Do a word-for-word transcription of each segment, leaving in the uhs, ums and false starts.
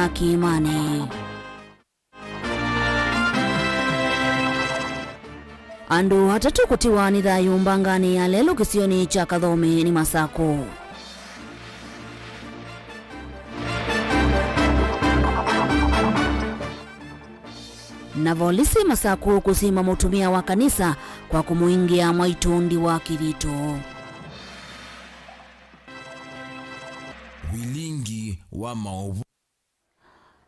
Kĩĩmanĩ. Andũ atatũ kũtiwa nĩ thayũ mbanganĩ ya lelũ kĩsionĩ kya Kathome nĩ Masakũ. Na volisi Masakũ kũsima mũtumĩa wa kanisa kwa kũmũingĩa mwaitũ ndi wa kĩthito. Vilingi wa maũvoo.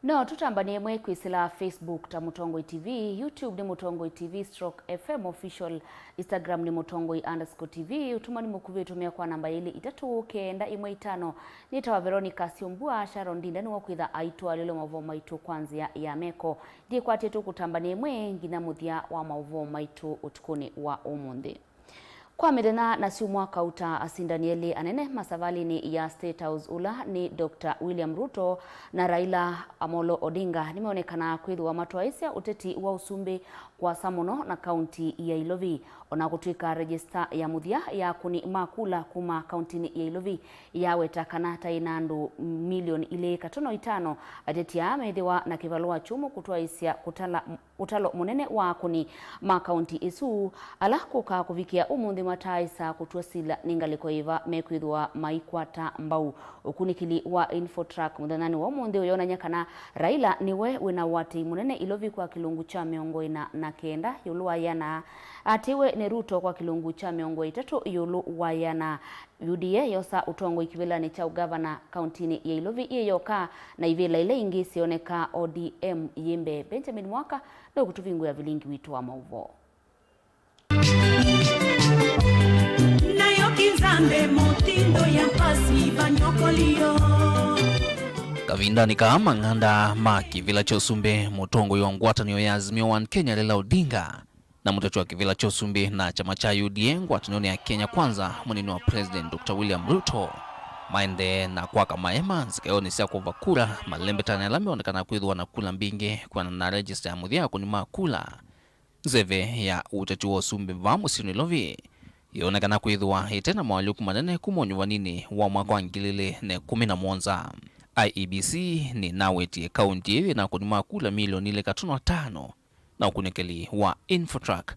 No tũtambanĩe ĩmwe kwĩsĩla Facebook ta Mũtongoi T V, YouTube nĩ Mũtongoi T V stroke F M Official, Instagram nĩ Mũtongoi underscore T V, ũtũmani mũkuvĩ tũmĩa kwa namba ĩlĩ itatũ kenda ĩmwe itano. Nĩtawa Veronica Syumbua, Sharon Ndinda nĩwe kwĩtha aitũalĩlwe maũvoo maitũ kwa nzĩa ya meko. Ndiĩkwatĩe tũkũtambanĩe ĩmwe nginya mũthya wa maũvoo maitũ ũtukũnĩ wa ũmũnthĩ. Kwa mĩthenya na syumwa kauta, asindani elĩ anene masavalĩnĩ ya State House, ũla nĩ Doctor William Ruto na Raila Amolo Odinga, nĩmeonekana kwĩthĩwa matwaĩsya ũteti wa ũsumbĩ kũasa mũno na kaunti ya Ilovi. O na kũtw'ĩka regista ya mũthya ya akũni ma kula kuma kauntinĩ ya Ilovi yaweta kana taĩ na andũ milioni ilĩ katono itano, ateti aa methĩwa na kĩvalũa kyũmũ kũtwaĩsya kũtala ũtalo mũnene wa akũni ma kaunti ĩsu, ala kũka kũvikĩa ũmũnthĩ mataaĩsa kũtw'a sila nĩ ngalĩko yĩva mekwĩthĩwa maikwata mbau. Ũkunĩkĩli wa Infotrack mũthenyanĩ wa ũmũnthĩ ũyonany'a kana Raila nĩwe wĩna ũatĩi mũnene Ilovi kwa kĩlungu kya mĩongo ĩna na kenda ĩũlũ wa ĩana, atĩwe nĩ Ruto kwa kĩlungu kya mĩongo ĩtatũ ĩũlũ wa ĩana. U D A yosa ũtongoi kĩvĩlanĩ kya ũgavana kauntinĩ ya Ilovi yĩ yoka, na ivĩla ila ingĩ syoneka O D M yĩ mbee. Benjamin Mwaka nũkũtũvingũĩa vilingi witũ wa maũvoo. Nayo kinzambe motindo ya mpasi vanyokolio. Kavindanĩ kaa mang'anda ma kĩvĩla kya ũsumbĩ, mũtongoi wa ngwatanĩo ya Azimio One Kenya Raila Odinga na mũteti wa kĩvĩla kya ũsumbĩ na kyama kya U D A ngwatanĩonĩ ya Kenya Kwanza, mũnini wa President Doctor William Ruto, maendee na kwaka maema nzikaĩonĩ sya kũva kula, malembetani ala meonekana kwĩthĩwa na kula mbingĩ kwĩanana na register ya mũthya ya akũni ma kula. Nzeve ya ũteti wa ũsumbĩ vaa mũsyĩnĩ Nairobi yonekana kwĩthĩwa ĩte na moalyũku manene kuma ũnyuvaninĩ wa mwaka wa ngili ilĩ na ĩkũmi na mũonza. I E B C nĩnawĩtie kaunti ĩyo yĩna akũni ma kula milioni ilĩ katono atano, na ũkunĩkĩli wa Infotrack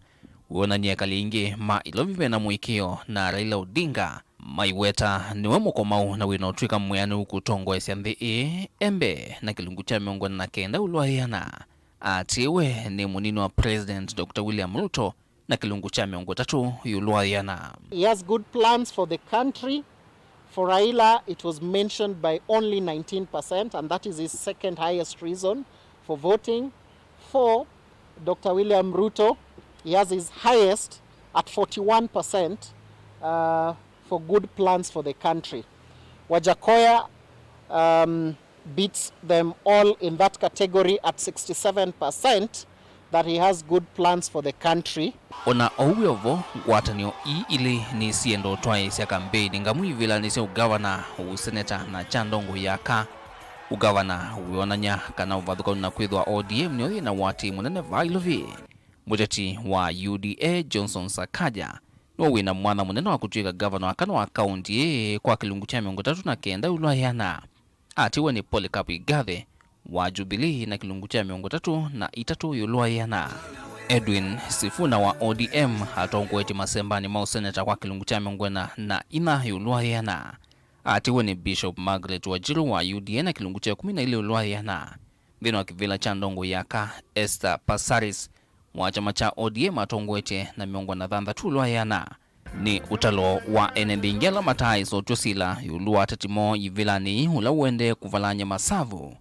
wĩonany'a ekali aingĩ ma Ilovi mena mũĩkĩĩo na Raila Odinga, maiweta nĩwe mũkomau na wĩna ũtw'ĩka mwĩanĩu kũtongoesya nthĩ ĩĩ e mbee na kĩlungu kya mĩongo ĩna na kenda ĩũlũ wa ĩana. Atĩĩwe nĩ mũnini wa President Doctor William Ruto na kĩlungu kya mĩongo ĩtatũ ĩũlũ wa ĩana. He has good plans for the country. For Raila, it was mentioned by only nineteen percent, and that is his second highest reason for voting. For Doctor William Ruto, he has his highest at forty-one percent, uh, for good plans for the country. Wajakoya, um, beats them all in that category at sixty-seven percent that he has good plans for the country. O na oou wĩ o vo, ngwatanĩo ii ilĩ nĩsienda ũtwaĩĩsya kambeini ngamu ivĩlanĩ sya ũgavana, ũseneta na kya ndongoi ya aka. Ũgavana wĩonany'a kana ũvathũkanu na kwĩthĩwa O D M nĩyo yĩna ũatĩĩi mũnene vaa Ilovi. Mũteti wa U D A Johnson Sakaja nĩwe wĩna mwanya mũnene wa kũtw'ĩka ngavana wa kana wa kaunti ĩĩ kwa kĩlungu kya mĩongo ĩtatũ na kenda ĩũlũ wa ĩana. Atĩwe nĩ Polycarp Igathe wa Jubilee na kĩlungu kya mĩongo ĩtatũ na itatũ ĩũlũ wa ĩana. Edwin Sifuna wa O D M atongoetye masembanĩ ma ũseneta kwa kĩlungu kya mĩongo ĩna na inya ĩũlũ wa ĩana. Atĩwe nĩ Bishop Margaret Wanjirũ wa U D A na kĩlungu kya ĩkũmi na ilĩ ĩũlũ wa ĩana. Nthĩnĩ wa kĩvĩla kya ndongoi ya aka, Esther Passaris wa kyama kya O D M atongoetye na mĩongo na thanthatũ ĩũlũ wa ĩana. Nĩ ũtalo wa ene nthĩ ingĩ ala mataaĩsa ũtw'a sila ĩũlũ wa ateti moo ivĩlanĩ ii ũla ũendee kũvalany'a masavu.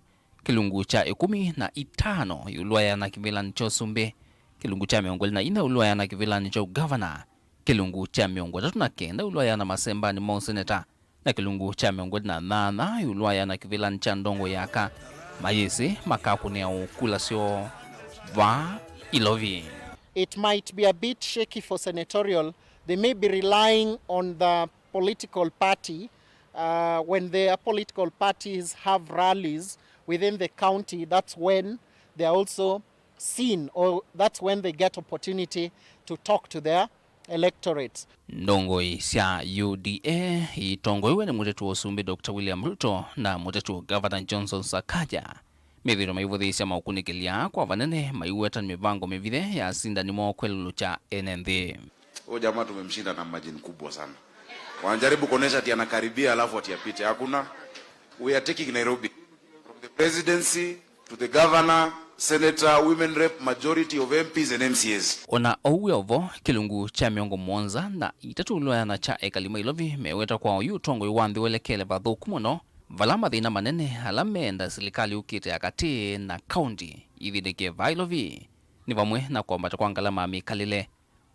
Kĩlungu kya ĩkũmi na itano ĩũlũ wa ĩana kĩvĩlanĩ kya ũsumbĩ, kĩlungu kya mĩongo ĩlĩ na inya ĩũlũ wa ĩana kĩvĩlanĩ kya ũgavana, kĩlungu kya mĩongo ĩtatũ na kenda ĩũlũ wa ĩana masembanĩ ma ũseneta, na kĩlungu kya mĩongo ĩlĩ na nyanya ĩũlũ wa ĩana kĩvĩlanĩ kya ndongoi ya aka, mayĩsĩ makakũnĩa kula syoo vaa Ilovi. It might be a bit shaky for senatorial. They may be relying on the political party. Uh, when their political parties have rallies within the county, that's when they are also seen, or that's when they get opportunity to talk to their electorates. Ndongoi sya U D A itongoiwe nĩ mũteti wa ũsumbĩ Doctor William Ruto na mũteti wa gavana Johnson Sakaja Methĩĩtwe maivũthĩĩsya maũkunĩkĩlya kwa vanene, maiweta nĩ mĩvango mĩvithe ya asindani moo kwelũlũkya ene nthĩ. Huyo jamaa tumemshinda na margin kubwa sana. Wanajaribu kuonesha ati anakaribia alafu ati apite. Hakuna. We are taking Nairobi. From the presidency to the governor, senator, women rep, majority of M Ps and M C As. O na ũu wĩ o vo, kĩlungu kya mĩongo mũonza na itatũ ĩũlũ wa ĩana kya ekali ma Ilovi meweta kwa oyu ũtongoi wa nthĩ ũelekele vathũku mũno, vala mathĩna manene ala meenda silikalĩ yũkĩte ya katĩ na kaũnti ithindĩkĩe vaa Ilovi nĩ vamwe na kwambata kwa ngalama ya mĩkalĩle,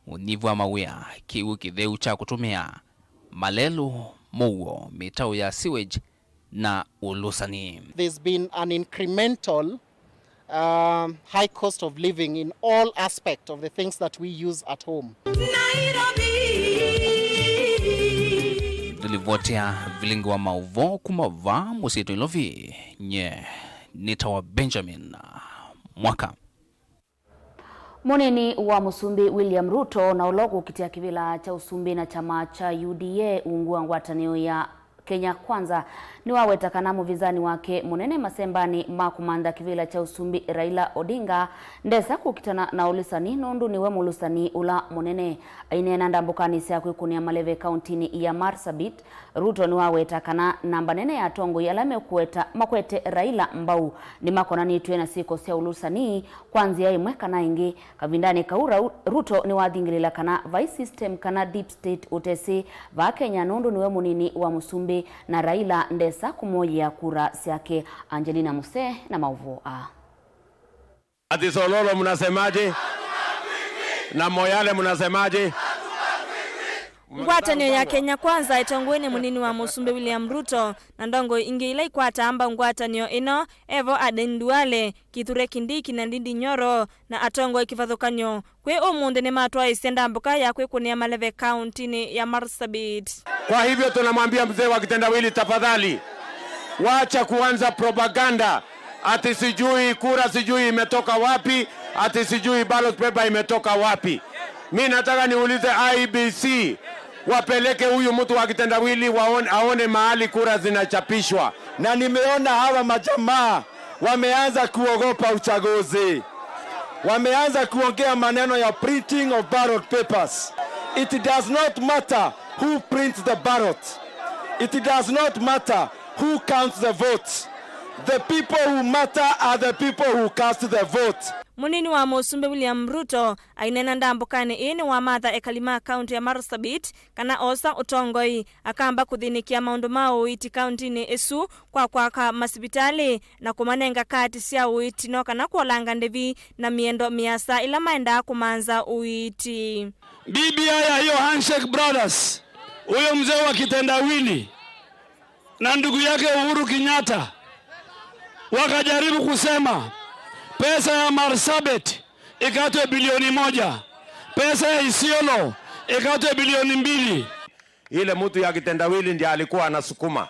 ũnyivu wa mawĩa, kĩw'ũ kĩtheu kya kũtũmĩa, malelũ, mũuo, mĩtaũ ya sewage, na ũlũsani. There's been an incremental, um, high cost of living in all aspect of the things that we use at home. Nairobi. Ndĩlivotĩa vilingi wa maũvoo kuma vaa mũsyĩ Nairobi, nye nĩtawa Benjamin Mwaka. Mũnini wa Mũsumbĩ William Ruto, na ũla ũkũkitĩa kĩvĩla kya ũsumbĩ na kyama kya U D A ungu wa ngwatanĩo ya Kenya Kwanza, nĩwaweta kana mũvĩzani wake mũnene masembanĩ ma kũmantha kĩvĩla kya ũsumbĩ Raila Odinga ndesa kũkitana na ũlũsani, nũndũ nĩwe mũlũsani ũla mũnene. Aineena ndambũkanĩ sya kwĩkũnĩa maleve kauntinĩ ya Marsabit, Ruto nĩwaweta kana namba nene ya atongoi ala mekũweta, makwete Raila mbau nĩmakonanĩtw'e na syĩko sya ũlũsani kwa nzĩa ĩmwe kana ĩngĩ. Kavindanĩ kau, Rau-, Ruto nĩwathingĩlĩla kana vai system kana deep state ũtesĩ vaa Kenya, nũndũ nĩwe mũnini wa mũsumbĩ na Raila ndesa kũmũyĩa kura syake. Angelina Muse na maũvoo aa. Ati Sololo, mnasemaje? Na Moyale, mnasemaje? Ngwatanĩo ya Kenya Kwanza ĩtongoew'e nĩ mũnini wa mũsumbĩ William Ruto na ndongoi ingĩ ila ikwataa mbau ngwatanĩo ĩno, evo Aden Duale, Kithure Kindiki na Ndindi Nyoro, na atongoi kĩvathũkany'o kwĩ ũmũnthĩ nĩmatwaĩĩsye ndambũka ya kwĩkũnĩa maleve kauntinĩ ya Marsabit. Kwa hivyo tunamwambia mzee wa kitendawili, tafadhali, wacha kuanza propaganda ati sijui kura sijui imetoka wapi, ati sijui ballot paper imetoka wapi. Mi nataka niulize I E B C, wapeleke huyu mtu wa kitendawili waone, aone mahali kura zinachapishwa. Na nimeona hawa majamaa wameanza kuogopa uchaguzi. Wameanza kuongea maneno ya printing of ballot papers. It does not matter who prints the ballot. It does not matter who counts the votes. The people who matter are the people who cast the vote. Mũnini wa mũsumbĩ William Ruto aineena ndambũkanĩ ĩĩ nĩwamatha ekali ma kaunti ya Marsabit kana oosa ũtongoi, akamba kũthĩnĩkĩa maũndũ ma ũiiti kauntinĩ ĩsu kwa kwaka masivitalĩ na kũmanenga kaati sya ũiiti, no kana kwolanga ndĩvi na mĩendo mĩasa ĩla maendaa kũmantha ũiiti. B B I ya hiyo handshake brothers, huyo mzee wa kitendawili na ndugu yake Uhuru Kenyatta wakajaribu kusema pesa ya Marsabit ikatwe bilioni moja, pesa ya Isiolo ikatwe bilioni mbili. Ile mtu ya kitendawili ndiye alikuwa anasukuma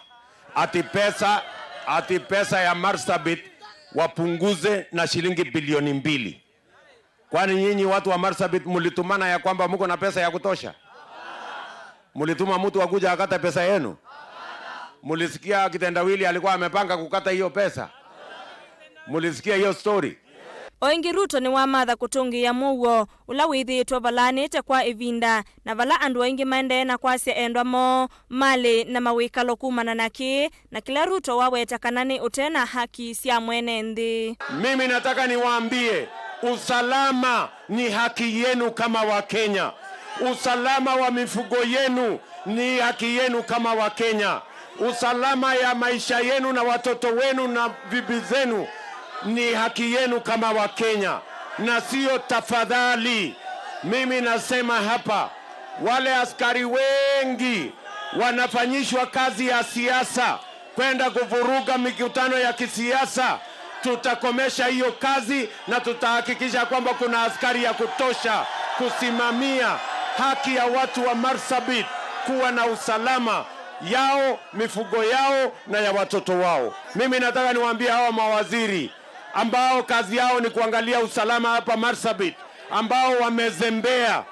ati pesa, ati pesa ya Marsabit wapunguze na shilingi bilioni mbili. Kwani nyinyi watu wa Marsabit mlitumana ya kwamba mko na pesa ya kutosha? Mlituma mtu akuja akate pesa yenu? Mlisikia kitendawili alikuwa amepanga kukata hiyo pesa? Mlisikia hiyo story? O ĩngĩ, Ruto nĩwamatha kũtũngĩĩa mũuo ũla wĩthĩĩtwe valaanĩte kwa ĩvinda, na vala andũ aingĩ maendee na kwasya endwa moo, malĩ, na mawĩkalo kumana na kĩĩ, na kĩla Ruto waweta kana nĩ ũte na haki sya mwene nthĩ. Mimi nataka niwaambie, usalama ni haki yenu kama Wakenya. Usalama wa mifugo yenu ni haki yenu kama Wakenya. Usalama ya maisha yenu na watoto wenu na bibi zenu ni haki yenu kama Wakenya, na sio tafadhali. Mimi nasema hapa, wale askari wengi wanafanyishwa kazi ya siasa kwenda kuvuruga mikutano ya kisiasa, tutakomesha hiyo kazi na tutahakikisha kwamba kuna askari ya kutosha kusimamia haki ya watu wa Marsabit kuwa na usalama yao, mifugo yao na ya watoto wao. Mimi nataka niwaambie hawa mawaziri ambao kazi yao ni kuangalia usalama hapa Marsabit, ambao wamezembea,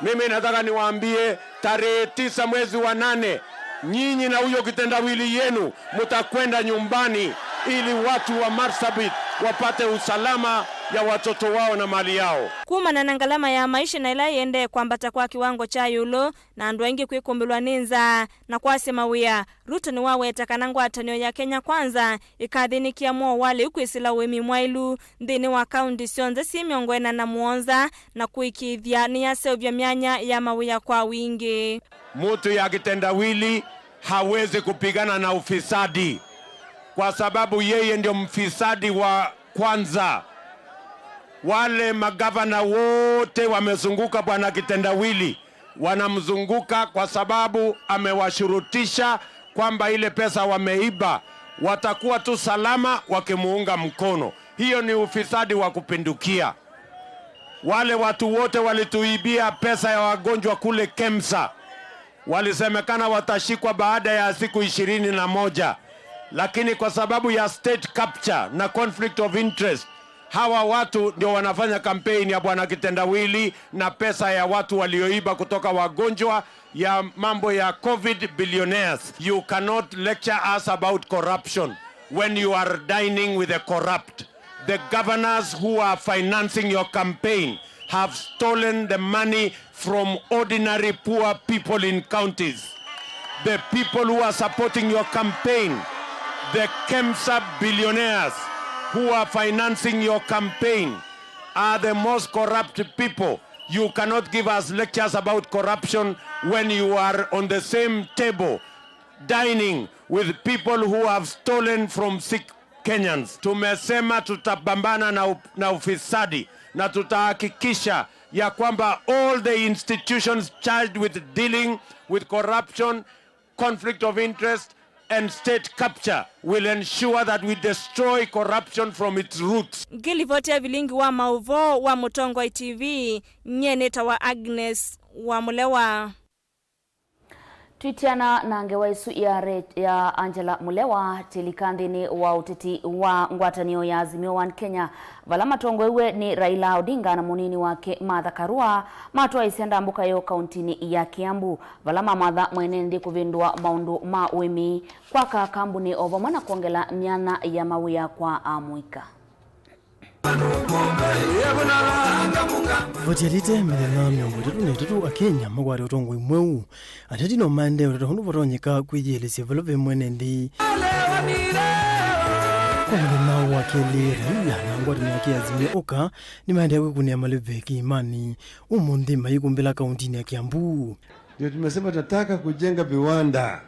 mimi nataka niwaambie, tarehe tisa mwezi wa nane, nyinyi na huyo kitendawili yenu mtakwenda nyumbani. ili watu wa Marsabit wapate usalama ya watoto wao na mali yao. Kumana na ngalama ya maisha na ĩla ĩendee kwambata kwa kĩwango kya ĩũlũ, na andũ aingĩ kwĩkũmbĩlwa nĩ nzaa na kwasya mawĩa, Ruto nĩwaweta kana ngwatanĩo ya Kenya Kwanza ĩkathĩnĩkĩa mũo wa lĩu kwĩsĩla ũĩmi mwaĩlu nthĩnĩ wa kaunti syonthe syĩ mĩongo ĩna na mũonza na kũĩkĩĩthya nĩyaseũvya myanya ya mawĩa kwa wingĩ. Mtu ya kitendawili hawezi kupigana na ufisadi, kwa sababu yeye ndio mfisadi wa kwanza. Wale magavana wote wamezunguka bwana kitendawili, wanamzunguka kwa sababu amewashurutisha kwamba ile pesa wameiba watakuwa tu salama wakimuunga mkono. Hiyo ni ufisadi wa kupindukia. Wale watu wote walituibia pesa ya wagonjwa kule KEMSA, walisemekana watashikwa baada ya siku ishirini na moja, lakini kwa sababu ya state capture na conflict of interest, hawa watu ndio wanafanya kampeni ya bwana kitendawili na pesa ya watu walioiba kutoka wagonjwa, ya mambo ya covid billionaires. You cannot lecture us about corruption when you are dining with the corrupt. The governors who are financing your campaign have stolen the money from ordinary poor people in counties. The people who are supporting your campaign, the KEMSA billionaires who are financing your campaign, are the most corrupt people. You cannot give us lectures about corruption when you are on the same table dining with people who have stolen from sick Kenyans. Tumesema tutapambana na u-, na ufisadi, na tutahakikisha ya kwamba all the institutions charged with dealing with corruption, conflict of interest and state capture will ensure that we destroy corruption from its roots. Ngĩlivoti ya vilingi wa maũvoo wa Mũtongoi T V, nyie nĩtawa Agnes wa Mũlewa. Twitiana na ngewa ĩsu ya re-, ya Angela Mũlewa, tĩlika nthĩnĩ wa ũteti wa ngwatanĩo ya Azimio One Kenya, vala matongoew'e nĩ Raila Odinga na mũnini wake Martha Karua matwaĩsya ndambũka yoo kauntinĩ ya Kiambu, vala mamatha mwene nthĩ kũvĩndũa maũndũ ma ũĩmi, kwaka kambuni o vamwe na kwongela myanya ya mawĩa kwa amũika. Voti yalĩte mĩthenya mĩongo ĩtatũ na ĩtatũ, Akenya makwate ũtongoi mweũ. Ateti no maendee ũtata ũndũ vatonyeka kwĩyĩĩlĩsya vala ve mwene nthĩ. Kwa mũthenya wa kelĩ, Raila na ngwatanĩo yake ya Azimio Oka nĩmaendee kwĩkũnĩa malĩve kĩĩmanĩ ũmũnthĩ mayĩkũmbĩla kauntinĩ ya Kiambu. Ndio tumesema tunataka kujenga viwanda.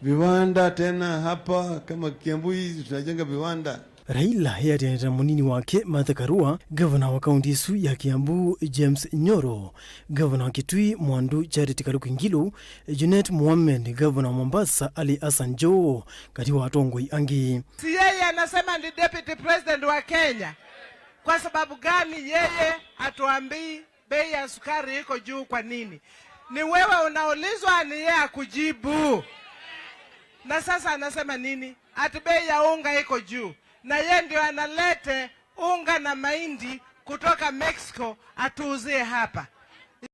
Viwanda tena hapa kama Kiambu hii tunajenga viwanda. Raila eatĩanĩte na mũnini wake Martha Karua, ngavana wa kaunti ĩsu ya Kiambu James Nyoro, ngavana wa Kitui Mwandu Charity Kaluki Ngilu, Junet Mohamed, ngavana wa Mombasa Ali Hassan Joho, katĩ wa atongoi angĩ. Si yeye anasema ni deputy president wa Kenya? Kwa sababu gani yeye hatuambii bei ya sukari iko juu kwa nini? Ni wewe unaulizwa, ni yeye akujibu. Na sasa anasema nini? Ati bei ya unga iko juu. Na yeye ndio analete unga na mahindi kutoka Mexico atuuzie hapa.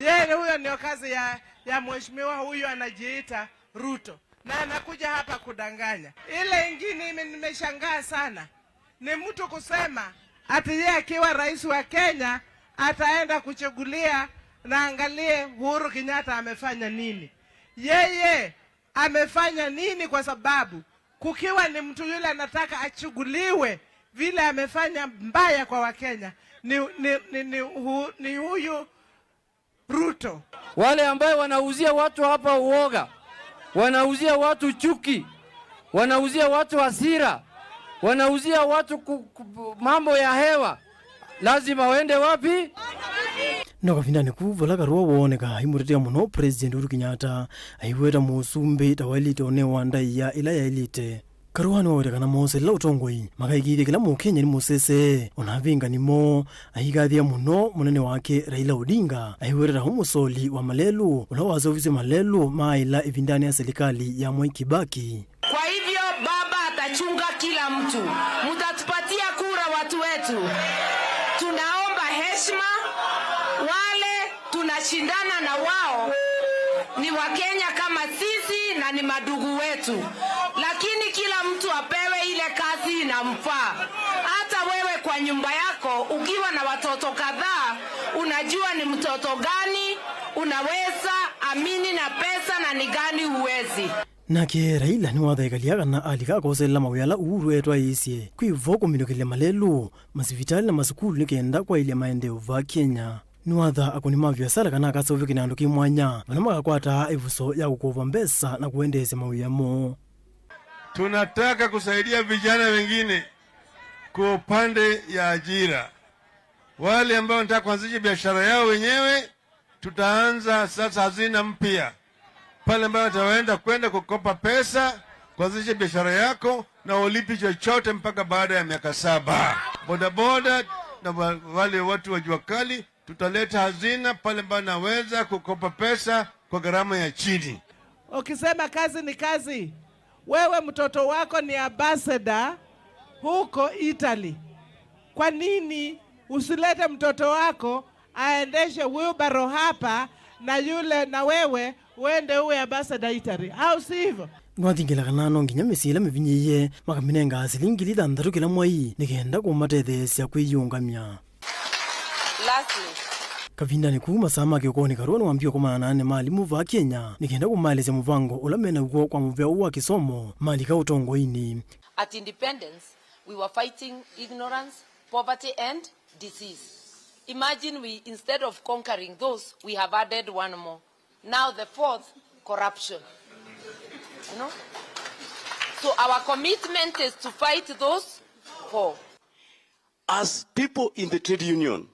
Yeye ni huyo, ndio kazi ya, ya mheshimiwa huyu anajiita Ruto. Na anakuja hapa kudanganya. Ile ingine ime-, nimeshangaa sana. Ni mtu kusema ati yeye akiwa rais wa Kenya ataenda kuchagulia na angalie Uhuru Kenyatta amefanya nini. Yeye amefanya nini? Kwa sababu kukiwa ni mtu yule anataka achaguliwe vile amefanya mbaya kwa Wakenya, ni, ni, ni, ni, hu-, ni huyu Ruto. Wale ambaye wanauzia watu hapa uoga, wanauzia watu chuki, wanauzia watu hasira, wanauzia watu ku-, ku-, mambo ya hewa, lazima waende wapi? No kavindanĩ kuu, vala Karua wooneka aimũtetea mũno President Uhuru Kenyatta, aiweta mũsumbĩ ta waĩlĩte ũneo wa ndaĩa ĩla yaĩlĩte. Karua nĩwaweta kana mooselela ũtongoi makaĩkĩĩthya kĩla Mũkenya nĩ mũsese, ona avĩngani moo, aikathĩa mũno mũnene wake Raila Odinga, aiweta ta ũmũsoli wa malelũ ũla waseũvisye malelũ maaĩla ĩvindanĩ ya silikalĩ ya Mwai Kibaki. Kwa hivyo baba atachunga kila mtu. Mtatupatia kura, watu wetu. Tunaomba heshima. Wale tunashindana na wao ni Wakenya kama sisi na ni madugu wetu, lakini kila mtu apewe ile Kazi inamfaa. Hata wewe kwa nyumba yako ukiwa na watoto kadhaa, unajua ni mtoto gani unaweza amini na pesa na ni gani huwezi. Nake Raila nĩwathaĩkalya kana alika akoselela mawĩa ala Uhuru etwaĩĩsye kwĩ vo kũminũkĩlya malelũ, masivitalĩ na masukulu nĩ kenda kwaĩlya maendeeo vaa Kenya. Nĩwatha akũni ma viasala kana akaseũvye kĩnandũ kĩ mwanya vala makakwataa ĩvuso ya kũkũva mbesa na kũendeesya mawĩa moo. Tunataka kusaidia vijana wengine kwa upande ya ajira. Wale ambao wanataka kuanzisha biashara yao wenyewe, tutaanza sasa hazina mpya. Pale ambayo utaenda kwenda kukopa pesa, kuanzisha biashara yako na ulipi chochote mpaka baada ya miaka saba. Bodaboda na wa-, wale watu wa jua kali, tutaleta hazina pale ambayo naweza kukopa pesa kwa gharama ya chini. Ukisema kazi ni kazi, wewe mtoto wako ni ambassador huko Italy. Kwa nini usilete mtoto wako aendeshe wheelbarrow hapa na yule na wewe uende uwe ambassador Italy? Au si hivyo? Nĩwathingĩla kana no nginya mĩsyĩ ĩla mĩvinyĩĩe makamĩnenga silingi ngili thanthatũ kĩla mwai nĩ kenda kũmatetheesya kwĩyĩũngamya. Lastly, kavindanĩ kũu, masaa ma kĩokonĩ, Karua nĩwambie kũkomana na anene ma alimũ vaa Kenya nĩ kenda kũmaelesya mũvango ũla me naw'o kwa mũvĩa ũũ wa kĩsomo malika ũtongoinĩ. At independence, we were fighting ignorance, poverty and disease. Imagine we, instead of conquering those, we have added one more. Now the fourth, corruption. You know? So our commitment is to fight those four. As people in the trade union,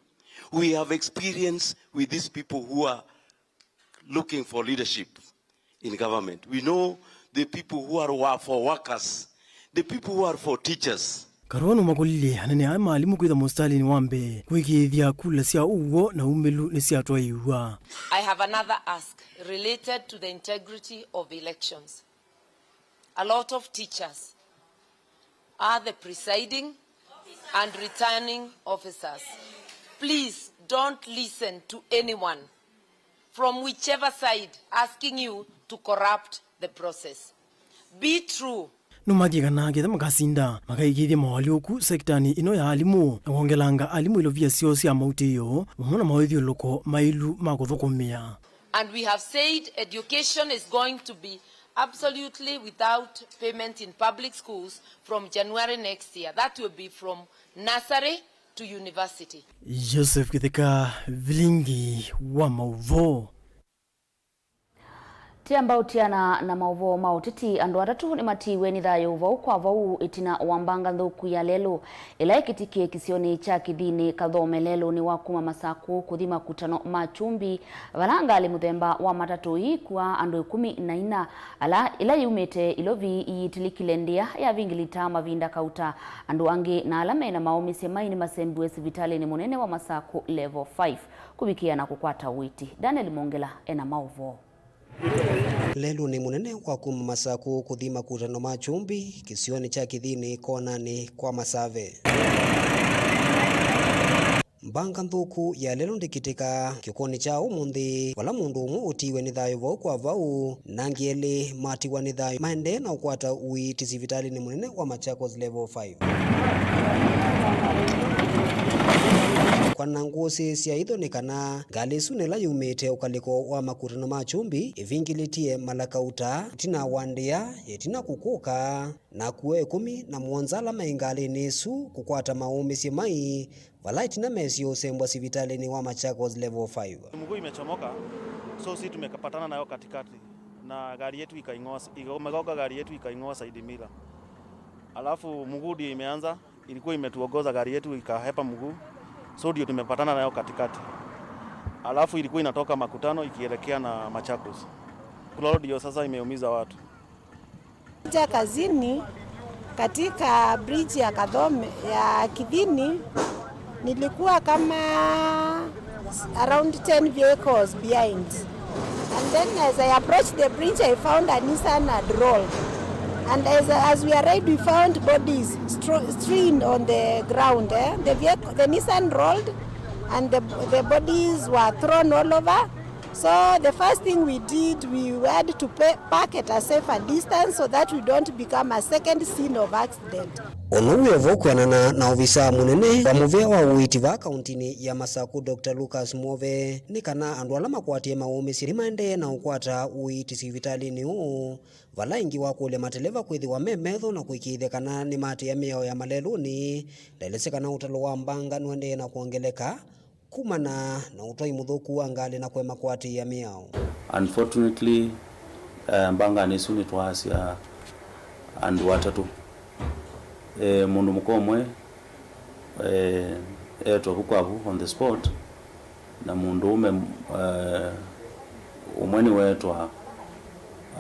we have experience with these people who are looking for leadership in government. We know the people who are wa-, for workers, the people who are for teachers. Karua nũmakũlilye anene aa ma alimũ kwĩtha mũsitalĩnĩ wa mbee kũĩkĩĩthya kula sya ũw'o na umĩlu nĩsyatwaĩĩw'a. I have another ask related to the integrity of elections. A lot of teachers are the presiding and returning officers. Please don't listen to anyone from whichever side asking you to corrupt the process. Be true. Nũmathie kana ketha makasinda, makaĩkĩĩthya moalyũku sektanĩ ĩno ya alimũ na kwongelanga alimũ ilovia syoo sya mautĩĩo vamwe na mawĩthyũlũlũko maĩlu ma kũthũkũmĩa. And we have said education is going to be absolutely without payment in public schools from January next year. That will be from nursery to university. Joseph Kĩtheka, Vilingi wa Maũvoo. Tiamba ũtiana na maũvoo ma ũteti, andũ atatũ nĩmatiiwe nĩ thayũ vau kwa vau ĩtina wa mbanga nthũku ya lelũ ĩla ĩkĩtikie kĩsionĩ kya Kĩthinĩ Kathome lelũnĩ wa kuma Masakũ kũthi Makutano ma Kyumbi, vala ngalĩ mũthemba wa matatũ iikua andũ ĩkũmi na ina, ala ĩla yumĩte Ilovi iyĩtĩlĩkile ndĩa yavingĩlĩta mavinda kauta. Andũ angĩ na ala mena maũmĩsye mai nĩmasembiwe sivitalĩnĩ mũnene wa Masakũ Level five kũvikĩa na kũkwata ũiiti. Daniel Mongela ena maũvoo. Lelũnĩ mũnene wa kuma Masakũ kũthi Makutano ma Kyumbi kĩsionĩ kya Kĩthinĩ konanĩ kwa Masave. Mbanga nthũku ya lelũ ndĩkĩtĩka kĩkonĩ kya ũmũnthĩ, vala mũndũ ũmwe ũtiiwe nĩ thayũ vau kwa vau, na angĩ elĩ matiwa nĩ thayũ maendee na ũkwata ũiiti sivitalĩnĩ mũnene wa Machakos Level five. Kwa na ngũsĩ sya itho nĩ kana ngalĩ ĩsu nĩla yumĩte ũkalĩko wa Makutano ma Kyumbi ĩvingĩlĩtye mala kauta ĩtina wa ndĩa ĩtina kũkũka, na kuo ĩkũmi na mũonza ala maĩ ngalĩnĩ ĩsu kũkwata maũmĩsye mai vala ĩtina mesĩ ũsembwa sivitalĩnĩ wa Machakos Level five. Mguu imechomoka, so si tumepatana nayo katikati na gari yetu ikaing'oa, imegonga gari yetu ikaing'oa side mirror. Alafu mguu ndio imeanza, ilikuwa imetuongoza gari yetu ikahepa mguu, so ndio tumepatana nayo katikati. Alafu ilikuwa inatoka Makutano ikielekea na Machakos. Kulolo ndio sasa imeumiza watu. Kuja kazini katika bridge ya Kathome, ya Kithini, nilikuwa kama around ten vehicles behind. And then as I approached the bridge, I found a Nissan had rolled. And as, as we arrived, we found bodies stro-, strewn on the ground, eh? The vehicle, the Nissan rolled and the, the bodies were thrown all over. So the first thing we did, we had to pay, park at a safer distance so that we don't become a second scene of accident. Ũndũ wĩ o vo kwĩanana na ovisaa mũnene wa mũvĩa wa ũiiti vaa kauntinĩ ya Masaku, Doctor Lucas Mwove, nĩ kana andũ ala makwatie maũmĩsyo nĩmaendee na ũkwata ũiiti sivitalĩnĩ ũũ, vala ĩngĩ wakũlya mateleva kwĩthĩwa me metho na kũĩkĩĩthya kana nĩmaatĩĩa mĩao ya malelũnĩ. Ndaelesya kana ũtalo wa mbanga nũendee na kwongeleka kumana na ũtwai mũthũku wa ngalĩ na kũema kũatĩĩa mĩao. Unfortunately, eh, mbanganĩ ĩsu nĩtwaasya andũ atatũ. Eh, mũndũ mũka ũmwe, eh, eetwa vu kwa vu on the spot, na mũndũũme, eh, ũmwe nĩweetwa,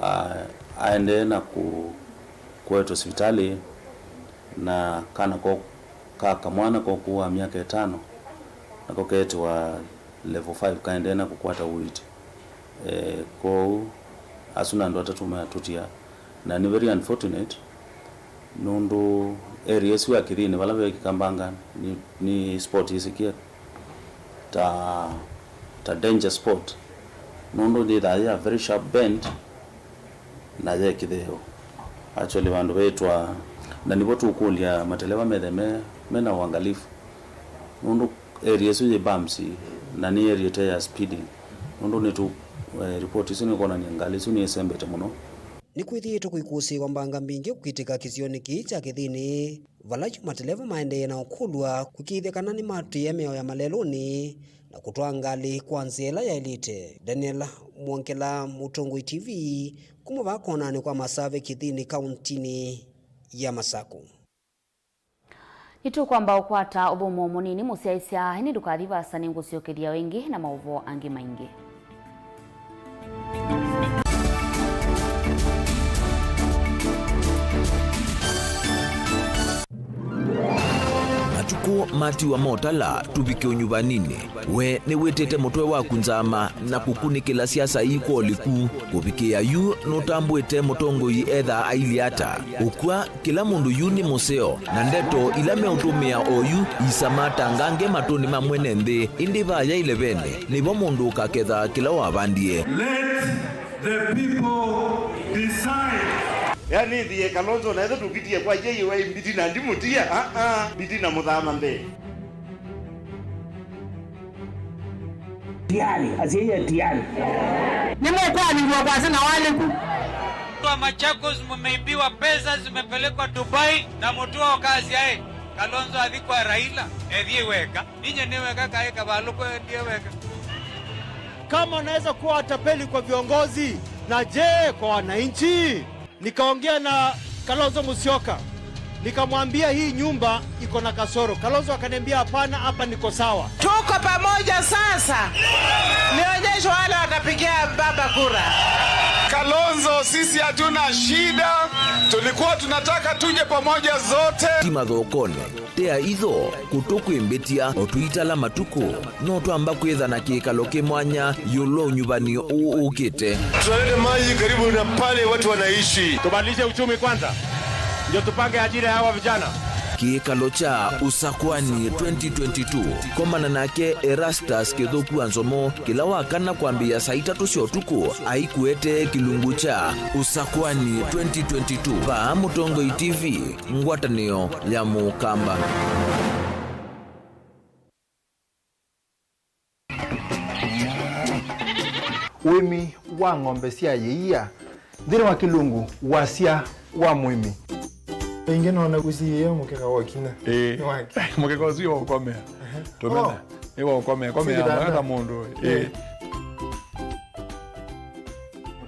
ah, aendee na kũ-, kũetwa sivitalĩ, na kana ko ka kamwana kokũũ wa myaka ĩtano, nako keetiwa level five, kaendee na kũkwata ũiiti. Eh, kwoou asu na andũ atatũ matũtia, na nĩ very unfortunate, nũndũ area ĩsu ya Kĩthĩnĩ vala veekĩka mbanga nĩ, nĩ spot yĩsĩkĩe ta, ta danger spot, nũndũ yĩthaa yĩ a very sharp bend, na ye kĩtheo. Actually, vandũ veetwa, na nĩvo tũkũlya mateleva methe me, mena uangalifu, nũndũ area ĩsu yĩ bumps, na nĩ area ĩte ya speeding, nũndũ nĩtũ, eh, report isu nĩkwonany'a ngalĩ isu nĩisembete mũno. Nĩkwĩthĩĩtwe kũikũsĩĩwa mbanga mbingĩ kũkitĩka kĩsionĩ kĩĩ kya Kĩthĩnĩ, vala yu mateleva maendee na ũkũlw'a kũĩkĩĩthya kana nĩmatĩĩa mĩao ya malelũnĩ na kũtwaa ngalĩ kwa nzĩa ĩla yaĩlĩte. Daniel Mwongela, Mũtongoi T V, kuma vaa konanĩ kwa Masave Kĩthĩnĩ, kauntinĩ ya Masaku. Nĩtũkwamba ũkwata ũthũmũo mũnini mũsyaĩĩsya, ĩndĩ ndũkathi vaasa, nĩngũsyokethya o ĩngĩ na maũvoo angĩ maingĩ. Matukũ matiwa motala, tũvike ũnyuvaninĩ. We nĩwĩtĩte mũtwe waku nzama na kũkunĩkĩla siasa ii kwa ũliku? Kũvikĩĩa yu, nũtambũĩte mũtongoi ethaa ailyĩ ata? Ũkw'a, kĩla mũndũ yu nĩ mũseo, na ndeto ila meũtũmĩa oyu iisamaa ta ngange matũnĩ ma mwene nthĩ. Ĩndĩ vaa yaĩ levene, nĩvo mũndũ ũkakethaa kĩla wavandie. Let the people decide. Yani, thiĩ Kalonzo, na ĩthe tũkitie kwa yeye wa mbiti na ndimũtia, ah, ah, mbiti na mũthama mbee. Tiari, asiye tiari. Nĩmũkwanĩlw'a kwasya na waliku. Watu wa Machakos, mumeibiwa pesa, zimepelekwa Dubai, na mũtũa ũkasya, eh, Kalonzo athi kwa Raila, ethie weka. Ninye nĩ weka kaĩ kavalũko endie weka. Kama unaweza kuwa watapeli kwa viongozi, na je, kwa wananchi? Nikaongea na Kalonzo Musyoka, nikamwambia hii nyumba iko na kasoro. Kalonzo akaniambia, "Hapana, hapa niko sawa." Tuko pamoja sasa. Nionyeshe wale watapigia baba kura. Kalonzo, sisi hatuna shida. Tulikuwa tunataka tuje pamoja zote. Ti mathokone. Tea itho, kũtũkwĩmbĩtya, o tũitala matukũ, no twamba kwĩtha na kĩkalo kĩ mwanya ĩũlũ wa ũnyuvani ũũ ũkĩte. Tunaleta maji karibu na pale watu wanaishi. Tubadilishe uchumi kwanza, ndio tupange ajira ya hawa vijana. Kĩkalo kya Usakwani twenty twenty-two, komana nake Erastus Kĩthũku wa Nzomo, kĩla wa kana kwambĩĩa saa itatũ sya ũtukũ, aikuetee kĩlungu kya Usakwani twenty twenty-two, vaa Mũtongoi T V. Ngwatanĩo ya Mũkamba. Ũĩmi wa ng'ombe sya yĩia nthĩnĩ wa kĩlungu, wasya wa mũĩmi. Ĩngĩ nona kũsiĩĩa mũkeka wa kinya. Ĩĩ. Nĩ wake. Mũkeka ũsu wa ũkomea. Ehe. Tũmena. Oh. Nĩ wa ũkomea. Komea. Sikitanda. Mwaka mũndũ. Ĩĩ. Ĩĩ.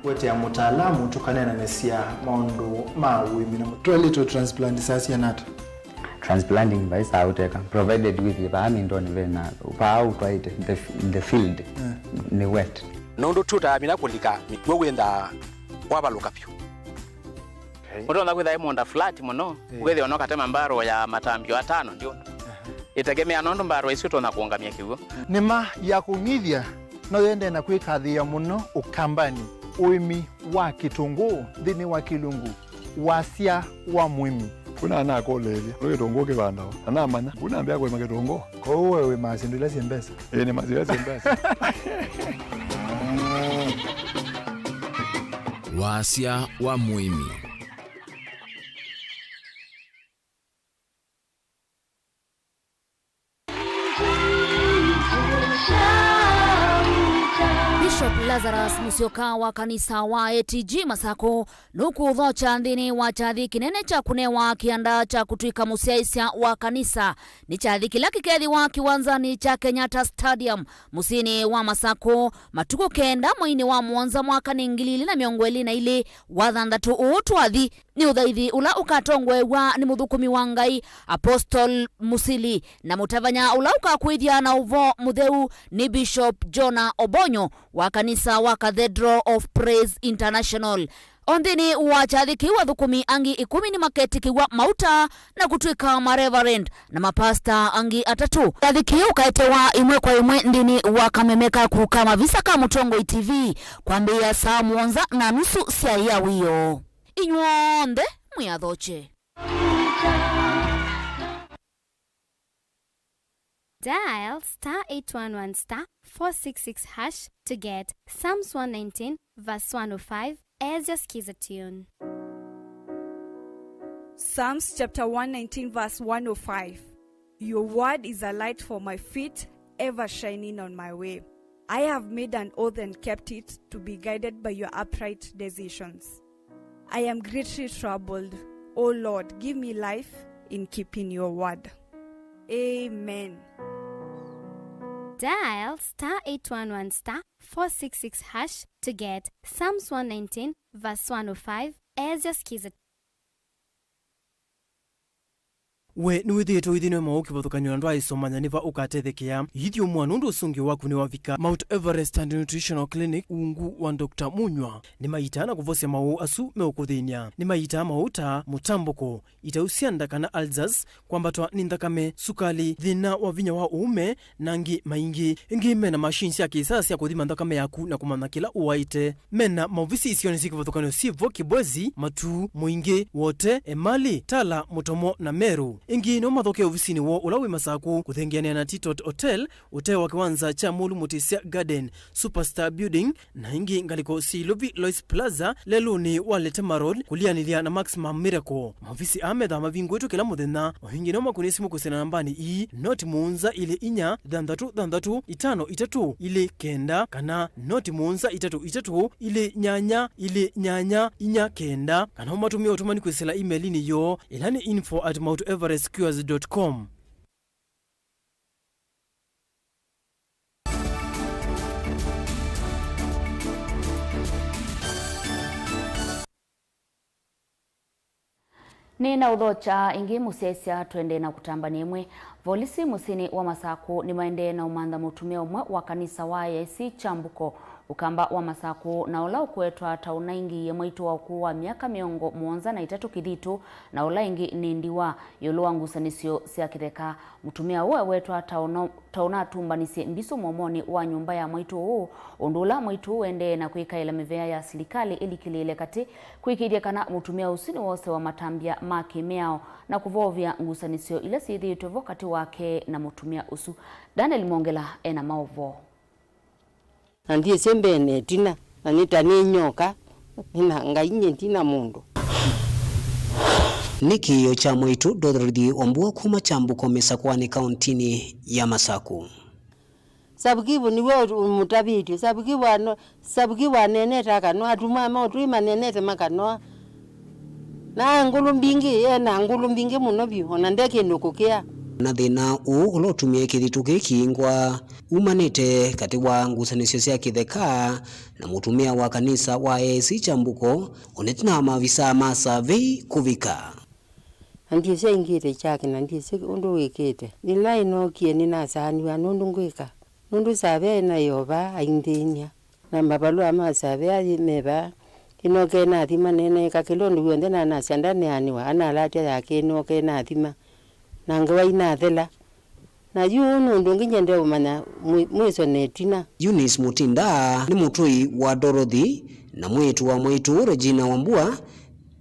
Kũetea mũtaalamu tũkaneenanĩsya maũndũ ma ũĩmi na mũtwaĩlĩtwe transplant saa siana ata? Transplanting vai saa ũteka, provided with vaa mindoni vena, vaa ũtwaĩte, the, the field, eh, nĩ wet. Nũndũ tũtaamina kũlika mĩkw'ũ wĩnthaa wavalũka vyũ. Okay. Ũtonya kwĩtha ĩ mũũnda flat mũno, eh, ũkethĩa no katema mbarũ ya matambio atano ndio. Aha. Ĩtegemea nũndũ mbarũ ĩsu ĩtonya kũũngamya kĩw'ũ. Nĩma ya kũng'ithya no yendee na kwĩkathĩĩa mũno Ũkambanĩ, ũĩmi wa kĩtũngũũ nthĩnĩ wa kĩlungu, wasya wa mũĩmi. Kuna anakũlĩĩlya, nĩ kĩtũngũũ kĩvandawa? Na namanya, kuna ambĩa kũĩma kĩtũngũũ. Kwoou we wĩmaa syĩndũ ila syĩ mbesa? Ĩĩ, nĩmaa syĩndũ ila syĩ mbesa. Wasya wa mũĩmi. Bishop Lazarus Musyoka wa kanisa wa A T G Masakũ nũkũthokya nthĩnĩ wa kyathi kĩnene kya kũnewa kĩanda kya kũtw'ĩka mũsyaĩĩsya wa kanisa. Nĩ kyathi kĩla kĩkethĩwa kĩwanzanĩ kya Kenyatta Stadium, mũsyĩnĩ wa Masakũ, matukũ kenda mweinĩ wa mũonza mwakanĩ ngili ilĩ na mĩongo ĩlĩ na ilĩ, wa thanthatũ ũũ twathi. Nĩ ũthaithi ũla ũkatongoew'a nĩ mũthũkũmi wa Ngai, Apostle Musili, na mũtavany'a ũla ũkakwĩthya na ũvoo mũtheu nĩ Bishop Jonah Obonyo wa kanisa wa Cathedral of Praise International. O nthĩnĩ wa kyathi kĩu, athũkũmi angĩ ĩkũmi nĩmaketĩkĩw'a mauta na kũtw'ĩka mareverend na mapasta angĩ atatũ. Kyathi kĩu kaetewa ĩmwe kwa ĩmwe nthĩnĩ wa kameme kaku ka Mavisa ka Mũtongoi T V kwambĩĩa saa mũonza na nusu sya ĩa wĩoo. Inyw'onthe mwĩathokye. Dial star eight one one star four six six hash to get Psalms one nineteen verse one oh five as your Skiza tune. Psalms chapter one nineteen verse one oh five. Your word is a light for my feet, ever shining on my way. I have made an oath and kept it, to be guided by your upright decisions. I am greatly troubled. O Lord, give me life in keeping your word. Amen. Dial star eight one one star four six six hash to get Psalms one nineteen verse one oh five as your Skiza. We nĩwĩthĩĩtwe ũithĩnw'a maũũ kĩvathũkany'o na ndwaaĩsomanya nĩ va ũkatethekea? Ithyũmũa nũndũ ũsũngĩo waku nĩwavika. Mount Everest and Nutritional Clinic ungu wa Doctor Munywa nĩmaitaa na kũvosya maũũ asu meũkũthĩny'a. Nĩmaitaa maũũ ta mũtambũko, itau sya nda kana ulcers, kwambatwa nĩ nthakame, sukali, thĩna wa vinya wa ũũme, na angĩ maingĩ. Ĩngĩ mena machine sya kĩsaa sya kũthima nthakame yaku na kũmanya kĩla ũwaĩte. Mena maovisi isionĩ syĩ kĩvathũkany'o syĩ vo Kibwezi, Matuu, Mũingĩ, Wote, Emali, Tala, Mũtomo, na Meru. Ĩngĩ no mathokee ovisinĩ woo ũla wĩ Masakũ, kũthengeanĩa na Titot Hotel, ũtee wa kĩwanza kya Mũlu Mũtĩsya Garden, Superstar Building, na ĩngĩ ngalĩko syĩ Ilovi Lois Plaza, lelũnĩ wa Letema Road, kũlianĩlya na Maximum Miracle. Maovisi aa methaa mavingũĩtwe kĩla mũthenya. O ĩngĩ no makũnĩe simũ kwĩsĩla nambanĩ ii, noti mũonza ilĩ inya, thanthatũ thanthatũ, itano itatũ, ilĩ kenda, kana noti mũonza itatũ itatũ, ilĩ nyanya, ilĩ nyanya, inya kenda, kana ũmatũmĩe ũtũmani kwĩsĩla email-inĩ yoo, ĩla nĩ info at mount everest cures dot com. Nĩ na ũthokya ĩngĩ mũsyaĩĩsya, twendee na kũtambany'a ĩmwe. Volisi mũsyĩnĩ wa Masakũ nĩmaendee na ũmantha mũtumĩa ũmwe wa kanisa wa A I C Kyambuko, Ũkamba wa Masakũ, na ũla ũkwetwa ta ũnaingĩie mwaitũ wa ũkũũ wa myaka mĩongo mũonza na ĩtatũ kĩthitũ, na ũla ĩngĩ nĩ ndiwa, ĩũlũ wa ngusanĩsyo sya kĩtheka. Mũtumĩa ũũ ewetwa ta ũno-, ta ũnatumbanisye mbisũ mũomonĩ wa nyũmba ya mwaitũ ũũ, ũndũ ũla mwaitũ ũũ ũendee na kwĩkaĩla mĩvea ya silikalĩ ĩlikĩlĩĩle katĩ, kũĩkĩĩthya kana mũtumĩa ũsu nĩwosewa matambya ma kĩmĩao na kũvoovya ngusanĩsyo ila syĩthĩĩtwe vo katĩ wake na mũtumĩa ũsu. Daniel Mwongela e na maũvoo. Na ndyĩsĩ mbee na ĩtina, na nĩ ta nĩ nyoka, nĩ na Ngai nyie, ndi na mũndũ. Nĩ kĩĩo kya mwaitũ Dorothy Wambua kuma Kyambuko Mĩsakwani, kaũntinĩ ya Masakũ. Sabukivu nĩwe ũmũtavĩtye. Sabukivu ano-, Sabukivu aneenete akanwa, atũmwa ma ũtũi maneenete makanwa. Na ngũlũ mbingĩ, e na ngũlũ mbingĩ mũno vyũ, o na nde kĩndũ kũkĩa. Na thĩna ũũ ũla ũtumie kĩthitũ kĩĩ kĩingwa umanĩte katĩ wa ngusanĩsyo sya kĩtheka na mũtumĩa wa kanisa wa A I C Kyambuko, o na ĩtina wa mavisaa ma survey kũvika. Na ndyĩsĩ aingĩte kyake, na ndyĩsĩ ũndũ wĩkĩte. Yĩla ĩnookie nĩnasaanĩw'a nũndũ ngwĩka, nũndũ survey naĩ o vaa ainthĩny'a. Na mavalũa ma survey ayĩ me vaa. Ĩnooke nathima, neeneeka kĩla ũndũ w'onthe, na nasya ndaneanĩwa, analatya yake ĩnooke nathima, na ngewa inathela. Na yu ũũ nĩ ũndũ ũngĩ nyendee ũmanya mwĩ-, mwĩso na ĩtina. Eunice Mutinda nĩ mũtũi wa Dorothy na mwĩĩtu wa mwaitũ Regina Wambua,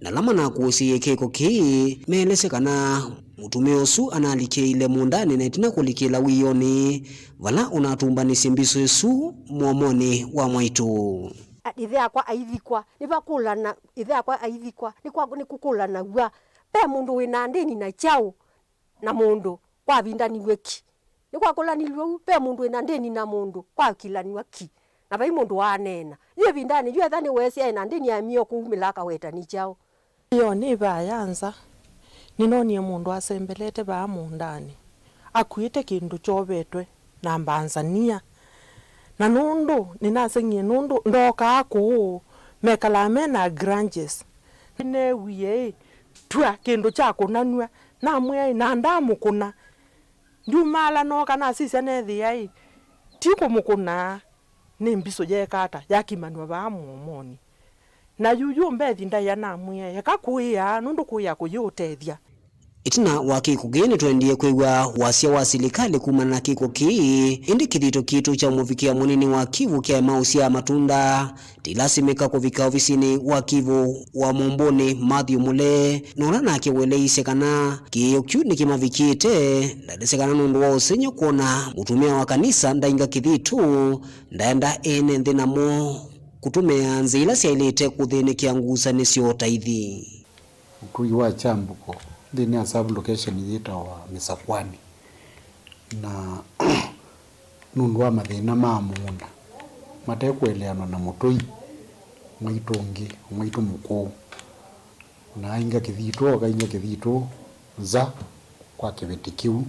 na ala manakũsĩie kĩko kĩĩ meelesya kana mũtumĩa ũsu analikĩile mũũndanĩ na ĩtina kũlikĩla wĩonĩ vala ũnatumbanisye mbisũ ĩsu mũomonĩ wa mwaitũ. A, Ĩthe akwa aithikwa, nĩvakũlana, ĩthe akwa aithikwa, nĩkwa-, nĩkũkũlanaw'a. Ve mũndũ wĩ na ndĩni na kyaũ na mũndũ kwavindaniw'e ki? Nĩkwakũlanilw'e ũu, ve mũndũ wĩ na ndĩni na mũndũ kwakĩlanw'a ki? Na vai mũndũ waaneena. Yu ĩvindanĩ yu, etha nĩweesĩ aĩ na ndĩni, amie o kũumĩla akawetani kyaũ? Ĩyo nĩ vaa ya nza. Nĩnoonie mũndũ asembelete vaa mũũndanĩ, akuĩte kĩndũ kyovetwe na mbanzania. Na nũndũ nĩnaseng'ie, nũndũ ndookaa kũũ, mekalaa me na grudges. Nĩneewie, ĩ, tw'a kĩndũ kya kũnanw'a. Namwĩa, ĩ, na ndamũkũna. Ndiumaala nooka nasisya neethĩa, ĩ, ti kũmũkũna. Nĩ mbisũ yeeka ata yakimanw'a vaa mũomonĩ? Na yu, yu Mbethi ndaĩa namwĩa, eka kũĩa, nũndũ kũĩa kũyĩũtethya. Ĩtina wa kĩko kĩĩ, nĩtwendie kwĩw'a wasya wa silikalĩ kumana na kĩko kĩĩ, ĩndĩ kĩthito kitũ kya mũvikĩa mũnini wa Kivu kyaema ũsyaa matunda. Tĩlasimĩka kũvika ovisinĩ wa Kivu wa Mũmbũnĩ, Matthew Mule, na ũla nake weleisye kana kĩĩo kyu nĩkĩmavikĩte. Ndalesya kana nũndũ wa ũsengy'o kwona mũtumĩa wa kanisa ndainga kĩthitũ, ndaenda ene nthĩ namo kũtũmĩa nzĩa ila syaĩlĩte kũthĩnĩkĩa ngusanĩsyo ta ithi. Ũtũi wa Kyambuko nthĩnĩ wa sub location yĩtawa Mĩsakwani, na nũndũ wa mathĩna ma mũũnda, mate kũeleanwa na mũtũi mwaitũ ũngĩ, mwaitũ mũkũũ, na ainga kĩthitũ, akainga kĩthitũ nza kwa kĩveti kĩu.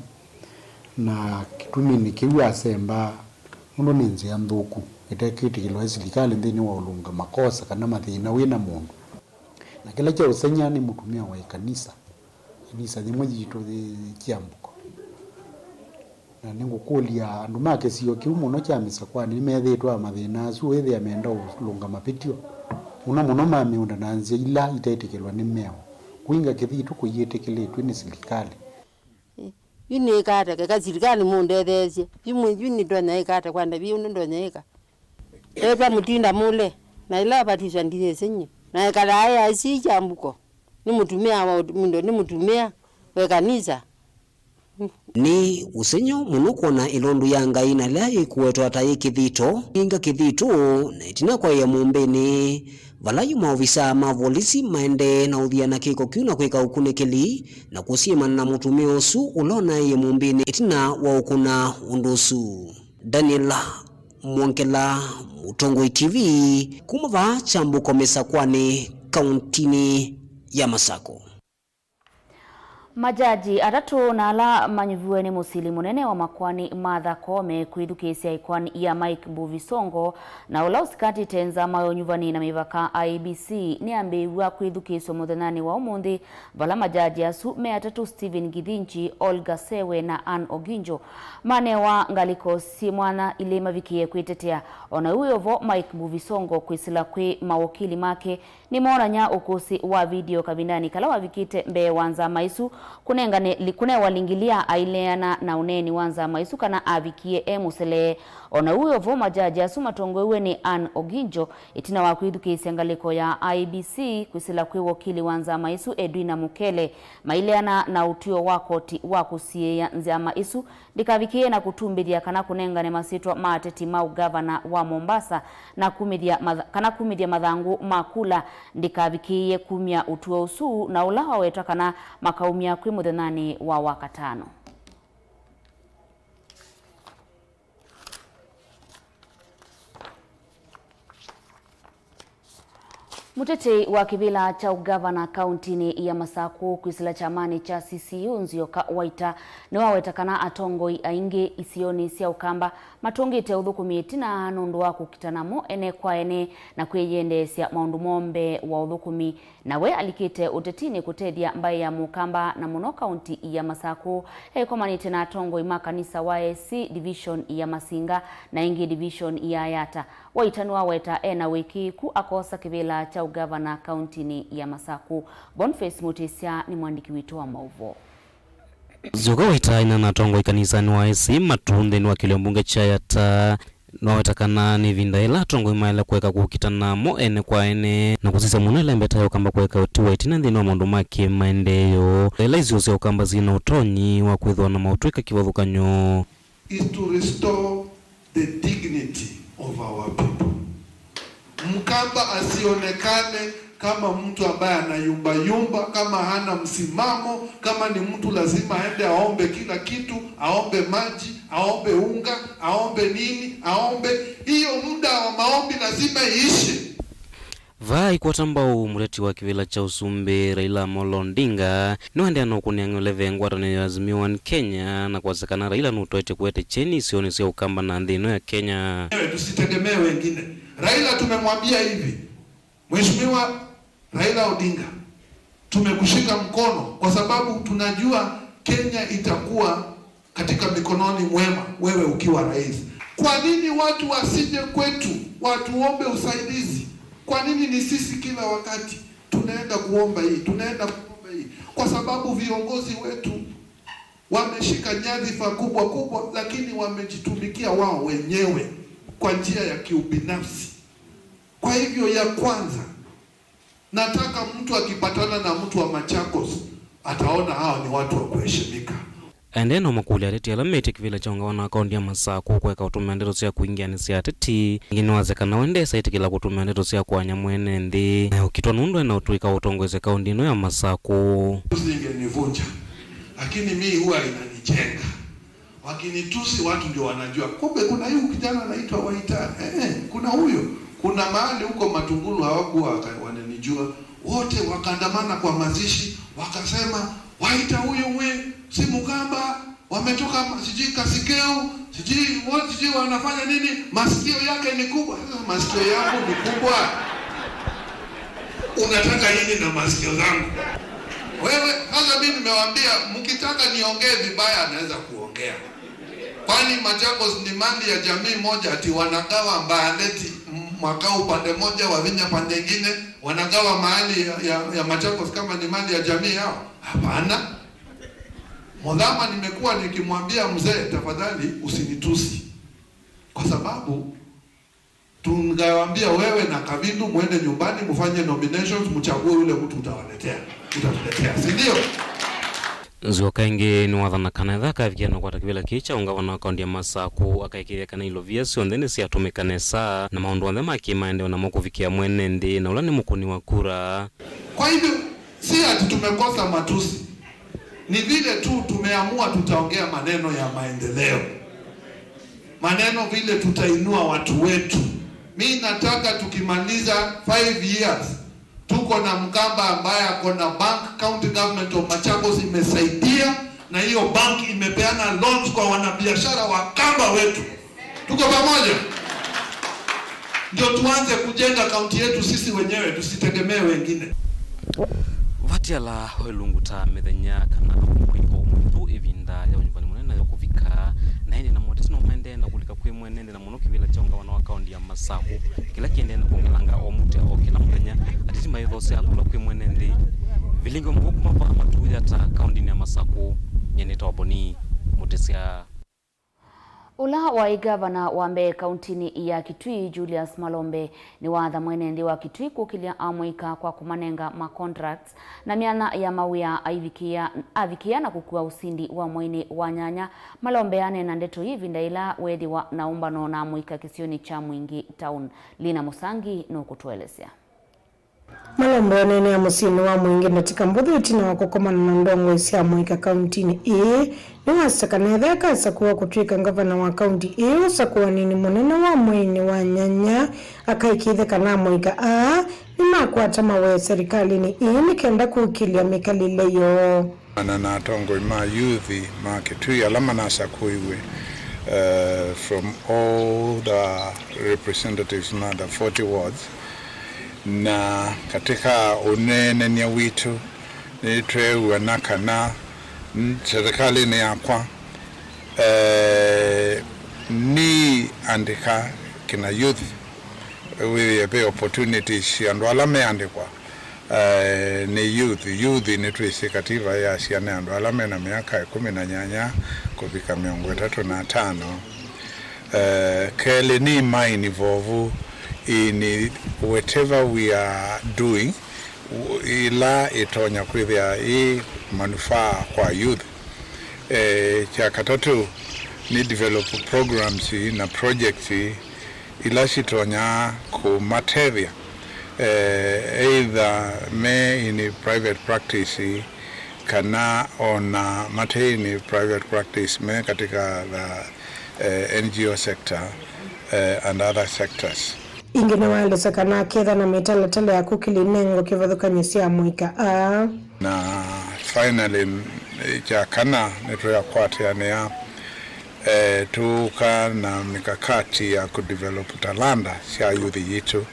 Na kĩtuminĩ kĩu asemba, nũndũ nĩ nzĩa nthũku ĩtekĩtĩkĩlwa nĩ silikalĩ nthĩnĩ wa ũlũnga makosa kana mathĩna wĩ na mũndũ. Na kĩla kyaũsengy'a nĩ mũtumĩa wa ĩkanisa, ĩkanisa yĩmwe yitũ yĩ Kyambuko. Na nĩngũkũlya, andũ ma kĩsio kĩu mũno kya Mĩsakwani nĩmethĩĩtwe a mathĩna asu, wĩthĩa menda ũlũnga mavĩtyo, mũno mũno ma mĩũnda na nzĩa ila itetĩkĩlwa nĩ mĩao. Kũinga kĩthitũ kũiĩtĩkĩlĩtw'e nĩ silikalĩ. Yu nĩĩka ata keka silikalĩ mũndetheesye? Yu mwĩ, yu nĩndonya ĩka ata? Kwa ndavye ũndũ ndonya ĩka. Etwa Mũtinda Mule, na ĩla avatiswa ndiyĩsĩ nyie. Na ekalaa e aisi Kyambuko. Nĩ mũtumĩa wa ũt-, mũndũ, nĩ mũtumĩa wa ĩkanisa. Nĩ ũsengy'o mũno kwona ĩlondu ya Ngai na ĩla yĩkũetwa ta yĩ kĩthito, yĩinga kĩthitũ, na ĩtina kwaĩa mũmbĩnĩ, vala yu maovisaa ma volisi maendee na ũthiana kĩko kĩu na kwĩka ũkunĩkĩli na kũsyĩmana na mũtumĩa ũsu ũla ũnaĩie mũmbĩnĩ ĩtina wa ũkũna ũndũ ũsu. Daniel Mwongela, Mũtongoi T V, kuma vaa Kyambuko Mĩsakwanĩ, kauntinĩ ya Masakũ. Majaji atatũ na ala manyuviwe nĩ mũsili mũnene wa makoani Martha Koome kwĩthukĩĩsya ĩkoani ya Mike Mbuvi Sonko na ũla ũsikatĩte nzama ya ũnyuvani na mĩvaka I E B C nĩyambĩĩw'a kwĩthukĩĩsw'a mũthenyanĩ wa ũmũnthĩ, vala majaji asu me atatũ, Stephen Githinji, Olga Sewe na Anne Oginjo, manewa ngalĩko syĩ mwanya ilĩ mavikĩe kwĩtetea. O na ũu wĩ o vo, Mike Mbuvi Sonko kwĩsĩla kwĩ mawokili make nĩmoonany'a ũkũsĩ wa video kavindanĩ kala wavikĩte mbee wa nzama isu, kũnengane li-, kũnewa lingilia aileana na ũneeni wa nzama isu kana avikie e mũselee. O na ũu wĩ o vo, majaji asu matongoew'e nĩ Anne Oginjo, ĩtina wa kwĩthukĩĩsya ngalĩko ya I E B C kwĩsĩla kwĩ wokili wa nzama isu Edwina Mukele, maileana na ũtw'ĩo wa koti wa kũsiĩĩa nzama isu ndikavikĩĩe na kũtumbĩthya kana kũnengane masyĩtwa ma ateti ma ũngavana wa Mombasa na kumĩthya matha-, kana kumĩthya mathangũ ma kula ndikavikĩĩe kumya ũtw'ĩo ũsu, na ũla wawetwa kana makaumya kwĩ mũthenyanĩ wa Wakatano. Mũtetei wa kĩvĩla kya ũngavana kauntinĩ ya Masakũ kwĩsĩla kyamanĩ kya C C U, Nzioka Waita, nĩwaweta kana atongoi aingĩ isionĩ sya Ũkamba matũngĩte ũthũkũmi ĩtina nũndũ wa kũkita namo ene kwa ene na kwĩyendeesya maũndũ moo mbee wa ũthũkũmi. Na we alikĩte ũtetinĩ kũtethya mbaĩ ya Mũkamba, na mũno kaunti ya Masakũ, eĩkomanĩte na atongoi ma kanisa wa A C division ya Masinga na ĩngĩ division ya Yata. Waita nĩwaweta e na wĩkĩĩku akosa kĩvĩla kya ũngavana kauntinĩ ya Masakũ. Boniface Mutisya nĩ mwandĩki witũ wa maũvoo. Nzioka Waita aina na atongoi kanisanĩ wa A C matu nthĩnĩ wa kĩlio mbunge kya Yata. Nĩwaweta kana nĩ ĩvinda yĩla atongoi maĩle kũeka kũkitana mo ene kwa ene na kũsisya mũno ĩla mbeta ya Ũkamba kũeka ũtiwa ĩtina nthĩnĩ wa maũndũ ma kĩmaendeeo, ĩla isio sya Ũkamba syĩ na ũtonyi wa kwĩthĩwa na maũtw'ĩka kĩvathũkany'o. Is to restore the dignity of our people. Mkamba asionekane kama mtu ambaye anayumbayumba, kama hana msimamo, kama ni mtu lazima aende aombe kila kitu, aombe maji, aombe unga, aombe nini, aombe. Hiyo muda wa maombi lazima iishe. Vaa ikwata mbau, mũteti wa kĩvĩla kya ũsumbĩ Raila Amolo Odinga nĩwaendeea na ũkũnĩa ng'ole ve ngwatanĩo ya Azimio One Kenya na kwasya kana Raila nũtoetye kũete kyeni isionĩ sya Ũkamba na nthĩ ĩno ya Kenya. Tusitegemee wengine. Raila tumemwambia hivi, Mheshimiwa Raila Odinga, tumekushika mkono kwa sababu tunajua Kenya itakuwa katika mikononi mwema, wewe ukiwa rais. Kwa nini watu wasije kwetu watuombe usaidizi? Kwa nini ni sisi kila wakati tunaenda kuomba hii, tunaenda kuomba hii? Kwa sababu viongozi wetu wameshika nyadhifa kubwa kubwa, lakini wamejitumikia wao wenyewe kwa njia ya kiubinafsi. Kwa hivyo, ya kwanza, nataka mtu akipatana na mtu wa Machakos, ataona hawa ni watu wa kuheshimika. Aendee na ũmakũlya ateti ala metye kĩvĩla kya ũngavana wa kaũnti ya Masakũ kũeka ũtũmĩa ndeto sya kũingĩanĩsya ateti. Ĩngĩ nĩwasya kana we ndesa ĩtĩkĩla kũtũmĩa ndeto sya kũany'a mwene nthĩ na ũkitwa nũndũ ena ũtũĩka ũtongoesya kaũnti ĩno ya Masakũ. Usingenivunja, lakini mimi huwa inanijenga. Wakinitusi, watu ndio wanajua. Kumbe kuna huyu kijana anaitwa Waita. Eh, eh, kuna huyo. Kuna mahali huko Matungulu hawakuwa waka-, wananijua. Wote wakaandamana kwa mazishi, wakasema, "Waita huyo mwe, si Mkamba, wametoka ma-, sijui Kasikeu, sijui what, sijui wanafanya nini, masikio yake ni kubwa." Sasa masikio yangu ni kubwa? Unataka nini na masikio zangu? Wewe, sasa mimi nimewaambia, mkitaka niongee vibaya, anaweza kuongea. Kwani Machakos ni mali ya jamii moja ati wanagawa mbaandeti m-, mwaka huu pande moja, Wavinya pande ingine, wanagawa mahali ya, ya, ya Machakos kama ni mali ya jamii yao? Hapana. Mudhama nimekuwa nikimwambia mzee, tafadhali usinitusi. Kwa sababu tungawaambia wewe na Kavindu mwende nyumbani mfanye nominations, mchague ule mtu utawaletea, utatuletea, si ndio? Nzioka ĩngĩ nĩwathana kana ethĩwa akavikĩa na kũkwata kĩvĩla kĩĩ kya ũngavana wa kaũnti ya Masakũ, akaĩkĩĩthya kana ilovia syonthe nĩsyatũmĩka nesa na maũndũ onthe ma kĩmaendeeo namo kũvikĩa mwene nthĩ na ũla nĩ mũkũni wa kura. Kwa hivyo, si ati tumekosa matusi, ni vile tu tumeamua tutaongea maneno ya maendeleo, maneno vile tutainua watu wetu. Mi nataka tukimaliza five years, tuko na Mkamba ambaye ako na bank, county government of Machakos imesaidia, na hiyo bank imepeana loans kwa wanabiashara wa Kamba wetu. Tuko pamoja? Ndio tuanze kujenga kaunti yetu sisi wenyewe, tusitegemee wengine. Vatiala o ĩlungu ta mĩthenya kana mwei o ũmwe tu ĩvinda ya ũnyuvani mũnene nayo kũvika, na ĩndĩ na moteti no maendee na kũlika kwĩ mwene nthĩ na mũno kĩvĩla kya ũngavana wa kaũnti ya Masakũ, kĩla kĩendee na kũngalanga o mũtĩ o kĩla mũthenya, ateti mayĩthosea kũla kwĩ mwene nthĩ. Vilingi wa mũvwa kuma vaa Matuyata, kaũntinĩ ya Masakũ, nyie nĩtawa Boni Mũtĩsya. Ũla waĩ ngavana wa mbee kaũntinĩ ya Kitui, Julius Malombe, nĩwaatha mwene nthĩ wa Kitui kũkĩlya amũika kwa kũmanenga ma contracts na myanya ya mawĩa aivikĩa, avikĩa na kũkua ũsindi wa mweinĩ wa nyanya. Malombe aneena ndeto ii ĩvinda yĩla weethĩwa na ũmbano na amũika kĩsionĩ kya Mwingi Town. Lina Mũsangi nũkũtũelesya. Malombe oneenea mũsyĩnĩ wa Mwingi ndatĩka mbũthũ ĩtina wa kũkomana na ndongoi sya amũika kaũntinĩ ĩĩ. Nĩwasya kana ethĩwa akasakũwa kũtw'ĩka ngavana wa kaũnti ĩĩ ũsakũanĩnĩ mũnene wa mweinĩ wa nyanya, akaĩkĩĩthya kana amũika aa nĩmakwata mawĩa serikalĩnĩ ĩĩ nĩ kenda kũkĩlya mĩkalĩle yoo. Na, na atongoi ma youth ma Kitui ala manasakũiwe, eh, from all the representatives ma the forty wards. Na katika ũneenany'a witũ, nĩtweew'ana kana, mm, serĩkalĩnĩ yakwa, eh, nĩandĩka kĩna youth, wĩthĩe ve opportunities andũ ala meandĩkwa, eh, nĩ youth. Youth nĩtwĩsĩ kativa yasya nĩ andũ ala mena myaka ĩkũmi na nyanya kũvika mĩongo ĩtatũ na atano. Eh, kelĩ, nĩ ma involve in whatever we are doing, w-, ĩla ĩtonya kwĩthĩa ĩ manufaa kwa youth. Eh, kya katatũ, nĩ develop programs na projects Ila sitonya kũmatethya, eh, either me in private practice kana ona mate in private practice, me katika the, eh, N G O sector, eh, and other sectors. Ĩngĩ nĩwaelesya kana aketha na mĩtalatala ya kũkĩlya inengo kĩvathũkany'o sya mũika a. Na finally, kya kana, nĩtũyakwatĩanĩa, eh, tũka na mikakati ya kũdevelop talanta sya youth yitũ.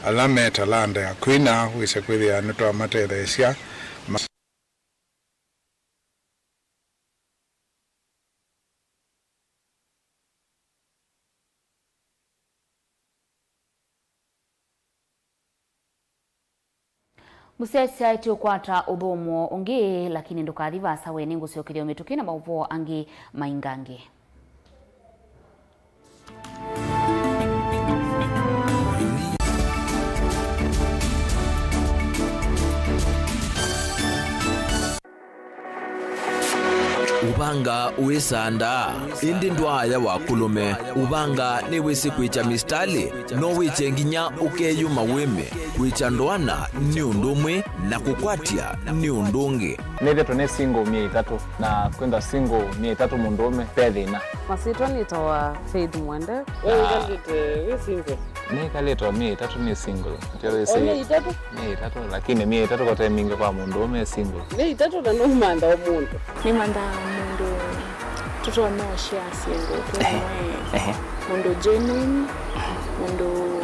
Ala me talanta ya kwina, wĩse kwĩthĩa nĩtwamatetheesya. Mũsyaĩĩsya, tũkwata ũthũmũo ũngĩ, lakini ndũkathi vaasa we, nĩngũsyokethya ũmĩtũkĩ na maũvoo angĩ maingange. Ũvanga wĩsaa ndaa, ĩndĩ ndwaaya wa kũlũme. Ũvanga nĩwĩsĩ kwĩkya mistalĩ, no wĩkye nginya ũkeyũma wĩme. Kwĩkya ndoana nĩ ũndũ ũmwe, na kũkwatya nĩ ũndũ ũngĩ. Nĩthĩtwe nĩ single myei ĩtatũ, na kwĩthwa single myei ĩtatũ mũndũũme, ve thĩna. Masyĩtwa nĩtawa Faith Mwende. We wĩkalĩte wĩ single? Nĩkalĩte o myei ĩtatũ nĩ single. Nĩkyo wĩsĩ. O myei ĩtatũ? Myei ĩtatũ, lakini myei ĩtatũ kote mingĩ kwa mũndũũme e single. Myei ĩtatũ na nũmantha o mũndũ. Nĩmanthaa mũndũ tũtonya ũshare syĩndũ twĩ. Ehe. Mũndũ genuine, mũndũ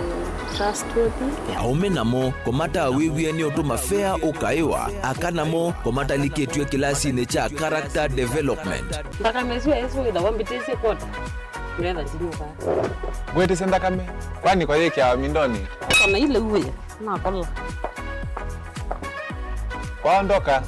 trustworthy. Aũme namo, kũmatawĩw'e nĩ ũtũma fea ũkaĩwa, aka namo, kũmatalikĩtw'e kĩlasinĩ kya character development. Nthakame ĩsu ĩsu ĩthawa mbĩtĩsye kota. Ndetha ndinyuka. Ngwĩtĩsye nthakame, kwani kwa yĩkĩawa mindonĩ? Kana ile uwe, nakola. Kwaondoka.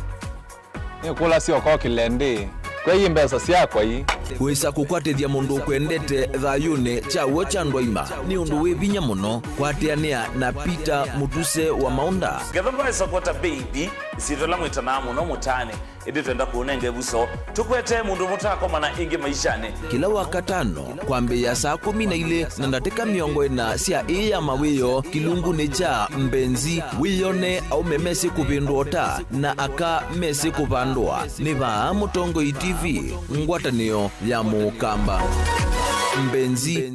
Nĩkũlasya ũkokĩle ndĩ. Kwei mbesa syakwa ii. Wĩsa kũkwatĩthya mũndũ ũkwendete thayũnĩ kya w'o kya ndwaima nĩ ũndũ wĩ vinya mũno. Kwatĩanĩa na Peter Mũtuse wa Maũnda. Ngetha ndwaĩsa kwota baby, ĩsyĩtwa ĩla mwĩtanaa mũno mũtaanĩ, ĩndĩ twenda kũũnenga ĩvuso. Tũkwete mũndũ mũtaakomana ĩngĩ maishanĩ. Kĩla Wakatano, kwambĩĩa saa kũmi na ilĩ na ndatĩka mĩongo ĩna sya ĩĩ ya mawĩoo kĩlungunĩ kya Mbenzi, wĩyone aũme mesĩ kũvĩndũa ũta na aka mesĩ kũvandũa. Nĩ vaa Mũtongoi T V, ngwatanĩo ya Mũkamba. Mbenzi.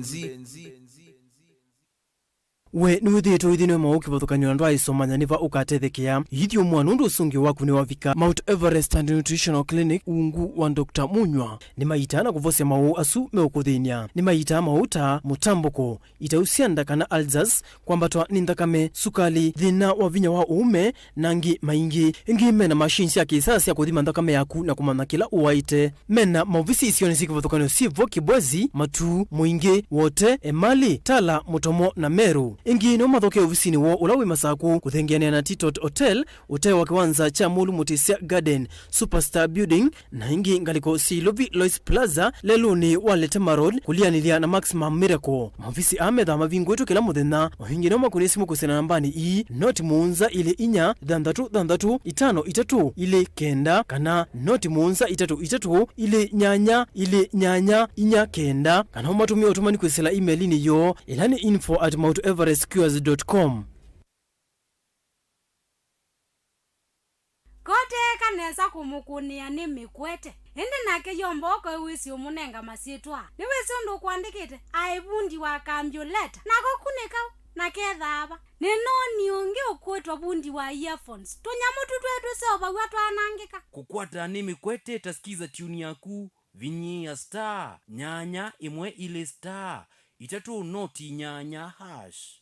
We nĩwĩthĩĩtwe ũithi nĩ maũũ kĩvathũkany'o na ndwaĩsomanya nĩ va ũkatethekea? Ithyũmũa nũndũ ũsũngĩo waku nĩwavika. Mount Everest and Nutritional Clinic, ungu wa Doctor Munywa, nĩmaitaa na kũvosya maũũ asu meũkũthĩny'a. Nĩmaitaa maũũ ta mũtambũko, itau sya nda kana ulcers, kwambatwa nĩ nthakame, sukali, thĩna wa vinya wa ũũme, na angĩ maingĩ. Ĩngĩ mena machine sya kĩsaa sya kũthima nthakame yaku na kũmanya kĩla ũwaĩte. Mena maovisi isionĩ syĩ kĩvathũkany'o syĩ vo Kibwezi, Matuu, Mũingĩ, Wote, Emali, Tala, Mũtomo na Meru. Ĩngĩ no mathokee ovisinĩ woo ũla wĩ Masakũ, kũthengeanĩa na Titot Hotel, ũtee wa kĩwanza kya Mũlu Mũtĩsya Garden, Superstar Building, na ĩngĩ ngalĩko syĩ Ilovi Lois Plaza, lelũnĩ wa Letema Road, kũlianĩlya na Maximum Miracle. Maovisi aa methaa mavingũĩtwe kĩla mũthenya. Mavingi no makũnĩe simũ kwĩsĩla nambanĩ ii, noti mũonza ilĩ inya, thanthatũ thanthatũ, itano itatũ, ilĩ kenda, kana noti mũonza itatũ itatũ, ilĩ nyanya, ilĩ nyanya, inya kenda, kana ũmatũmĩe ũtũmani kwĩsĩla email-inĩ yoo, ĩla nĩ info at mount everest cures dot com. Koteeka nesa kũmũkũnĩa nĩ mĩkwete, ĩndĩ nake yomba ũkaĩ wĩsĩ ũmũnenga masyĩtwa. Nĩwĩsĩ ũndũ ũkũandĩkĩte? Aĩ vundi wa kambyũleta. Nako kũ nĩ kaũ? Na kethaa va? Nĩnoonie ũngĩ ũkwĩtwa vundi wa earphones. Tũnyamũ tũtũ twĩ tũseũvaw'a twanangĩka. Kũkwata nĩ mĩkwete ta Skiza Tune yaku, vinyĩĩa star nyanya ĩmwe ilĩ star itatũ noti nyanya hash.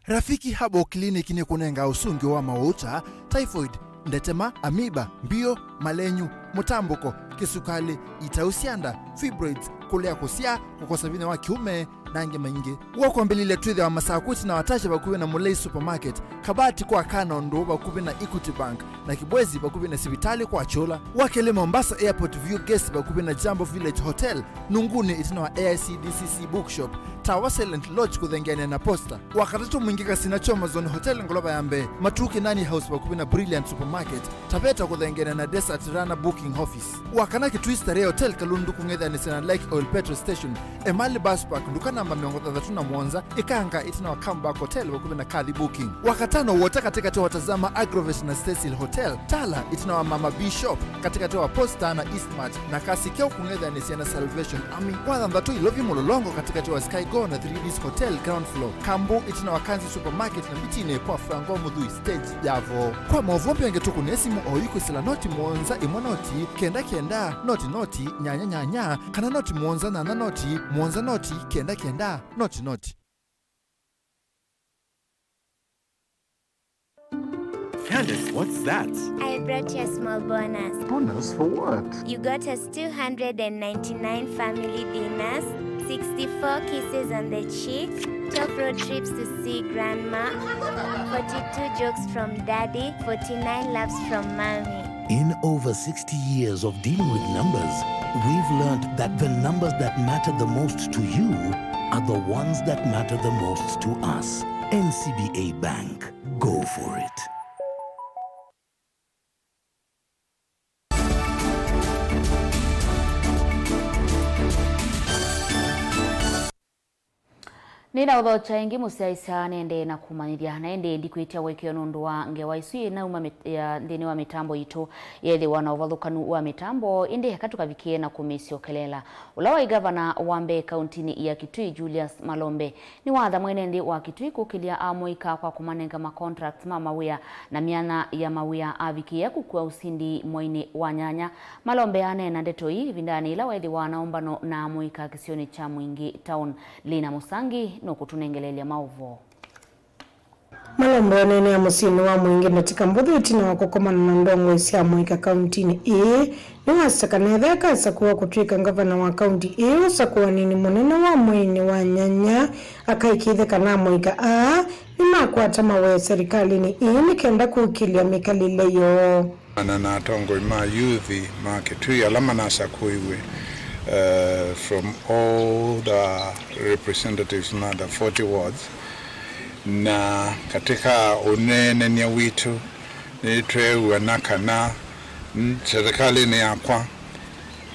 Rafiki Herbal Clinic nĩkũnengaa ũsũngĩo wa maũũ ta typhoid, ndetema, amoeba, mbio, malenyu, mũtambũko, kĩsukalĩ, itau sya nda, fibroids, kũlea kũsyaa, kũkosa vinya wa kĩũme, angĩ maingĩ. Wa kwambĩlĩlya twĩthĩawa Masaku ĩtina wa Tasha vakuvĩ na Mulei Supermarket, Kabati kwa Kanondo vakuvĩ na Equity Bank, na Kibwezi vakuvĩ na sivitalĩ kwa Kyũla. Wa kelĩ Mombasa Airport View Guest vakuvĩ na Jambo Village Hotel, Nunguni ĩtina wa A I C D C C Bookshop, Tawa Silent Lodge kũthengeanĩa na Posta. Wa katatũ Mwingi Kasina Choma Zone Hotel ngolova ya mbee, Matuu Kinani House vakuvĩ na Brilliant Supermarket, Taveta kũthengeanĩa na Desert Runner Booking Office. Wa kana Kitui Starehe Hotel Kalundu kũng'ethanĩsya na Lake Oil Petrol Station, Emali Bus Park, nduka namba mĩongo thanthatũ na mũonza, Ikanga ĩtina wa Comeback Hotel vakuvĩ na Kathi Booking. Wa katano Wota katĩkatĩ wa Tazama Agrovet na Cecil Hotel, Tala ĩtina wa Mama B Shop, katĩkatĩ wa Posta na Eastmart, na Kasi Keo kũng'ethanĩsya na Salvation Army. Wa thanthatũ Ilovi Mũlolongo katĩkatĩ wa Sky Go na three Ds Hotel ground floor, Kambu ĩtina wa Kanzi Supermarket na Mbitinĩ kwa Franco Muthui stage ya Voo. Kwa maũvoo mbee angĩ tũkũnĩe simũ oyu kwĩsĩla noti mũonza ĩmwe noti kenda kenda noti noti nyanya nyanya kana noti mũonza nyanya noti mũonza noti kenda kenda noti noti. Candace, what's that? I brought you a small bonus. Bonus for what? You got us two hundred and ninety-nine family dinners, sixty-four kisses on the cheek, twelve road trips to see grandma, forty-two jokes from daddy, forty-nine laughs from mommy. In over sixty years of dealing with numbers, we've learned that the numbers that matter the most to you are the ones that matter the most to us. N C B A Bank. Go for it. Nĩnaũthokya ĩngĩ mũsyaĩĩsya nĩendee na kũmanyĩthya, na ĩndĩ ndikwĩtya ũĩkĩĩo nũndũ wa ngewa ĩsu yĩnauma mĩt-, ya, nthĩnĩ wa mĩtambo yitũ. Yeethĩwa na ũvathũkanu wa mĩtambo, ĩndĩ eka tũkavikĩe na kũmĩsyokelela. Ũla waĩ ngavana wa mbee kauntinĩ ya Kitui, Julius Malombe, nĩwatha mwene nthĩ wa Kitui kũkĩlya amũika kwa kũmanenga ma contracts ma mawĩa na myanya ya mawĩa avikĩĩa kũkua ũsindi mweinĩ wa nyanya. Malombe aneena ndeto ii ĩvindanĩ yĩla weethĩwa na ũmbano na amũika kĩsionĩ kya Mwingi Town. Lina Mũsangi nũkũtũnengeleelya maũvoo. Malombe oneenea mũsyĩnĩ wa Mwingi ndatĩka mbũthũ ĩtina wa kũkomana na ndongoi sya amũika kauntinĩ ĩĩ, nĩwasya kana ethĩwa akasakũwa kũtw'ĩka ngavana wa kaunti ĩĩ ũsakũaninĩ mũnene wa mweinĩ wa nyanya, akaĩkĩĩthya kana amũika aa nĩmakwata mawĩa serikalĩnĩ ĩĩ nĩ kenda kũkĩlya mĩkalĩle yoo. Na, na atongoi ma youth ma Kitui ala manasakũiwe, eh, from all the representatives ma the forty wards, na katika ũneenany'a witũ nĩtweew'ana kana, mm, serikalinĩ yakwa,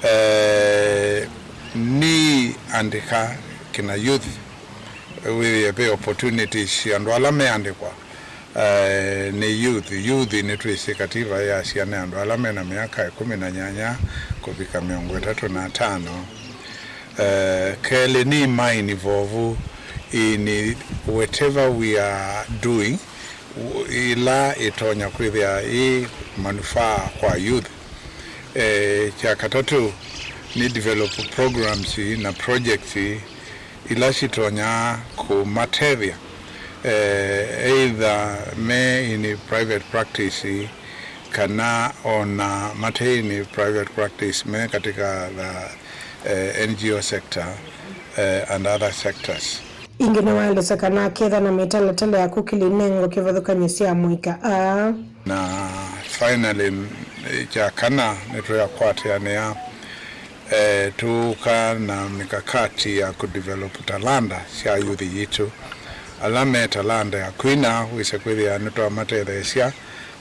eh, nĩandĩka kina youth, wĩthĩe ve opportunities andũ ala meandĩkwa. Eh, nĩ youth. Youth nĩtwĩsĩ kativa yasya nĩ andũ ala mena myaka ĩkũmi na nyanya kũvika mĩongo ĩtatũ na atano. Eh, kelĩ nĩ ma involve in whatever we are doing, w-, ĩla ĩtonya kwĩthĩa ĩ manufaa kwa youth. Eh, kya katatũ nĩ develop programs na projects ila sitonya kũmatethya, eh, either me in private practice kana ona mate in private practice, me katika the, eh, N G O sector, eh, and other sectors. Ĩngĩ nĩwaelesya kana aketha na mĩtalatala ya kũkĩlya inengo kĩvathũkany'o sya amũika aa. Na finally, kya kana, nĩtũyakwatĩanĩa, eh, tũka na mikakati ya kudevelop talanta sya youth yitũ. Ala me talanta ya kwina, wĩse kwĩthĩa nĩtwamatetheesya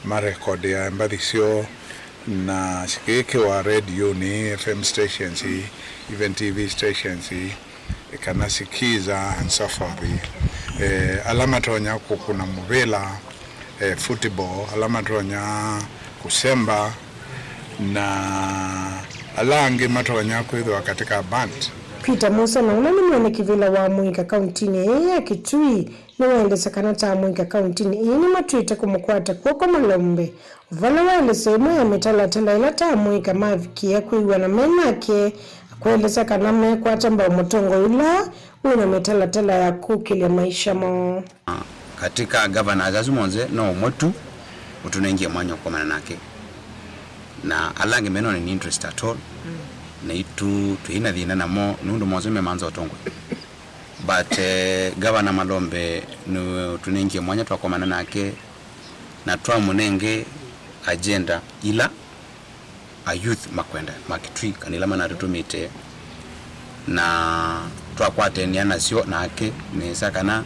marekodĩa mbathi syoo na sikĩkĩwa redionĩ, F M stations, even T V stations, kana Skiza and so forth. Eh, ala matonya kũkũna mũvĩla, eh, football, ala matonya kũsemba, na ala angĩ matonya kwĩthĩwa katika band. Peter Musa, na ũla nĩ mwene kĩvĩla wa amũika kauntinĩ ĩĩ ya Kitui, nĩwaelesya kana ta amũika kauntinĩ ĩĩ nĩmatw'ĩte kũmũkwata kw'oko Malombe, vala waelesya ĩmwe ya mĩtalatala ĩla ta amũika mavikĩĩa kwĩw'ana me nake, akwelesya kana mekwata mbau mũtongoi ũla wĩ na mĩtalatala ya kũkĩlya maisha moo. Katika governors asu monthe, no ũmwe tu ũtũnengie mwanya ũkomana nake, na ala angĩ menone nĩ interest at all. Mm. Na itu twĩna thĩna namo nũndũ monthe memanza ũtongoi. But, eh, Gavana Malombe nĩtũnengie mwanya twakomana nake na twamũnenge agenda ila a youth makwenda ma Kitui kana ila manatũtũmĩte, na twakwatania nasyo nake nesa kana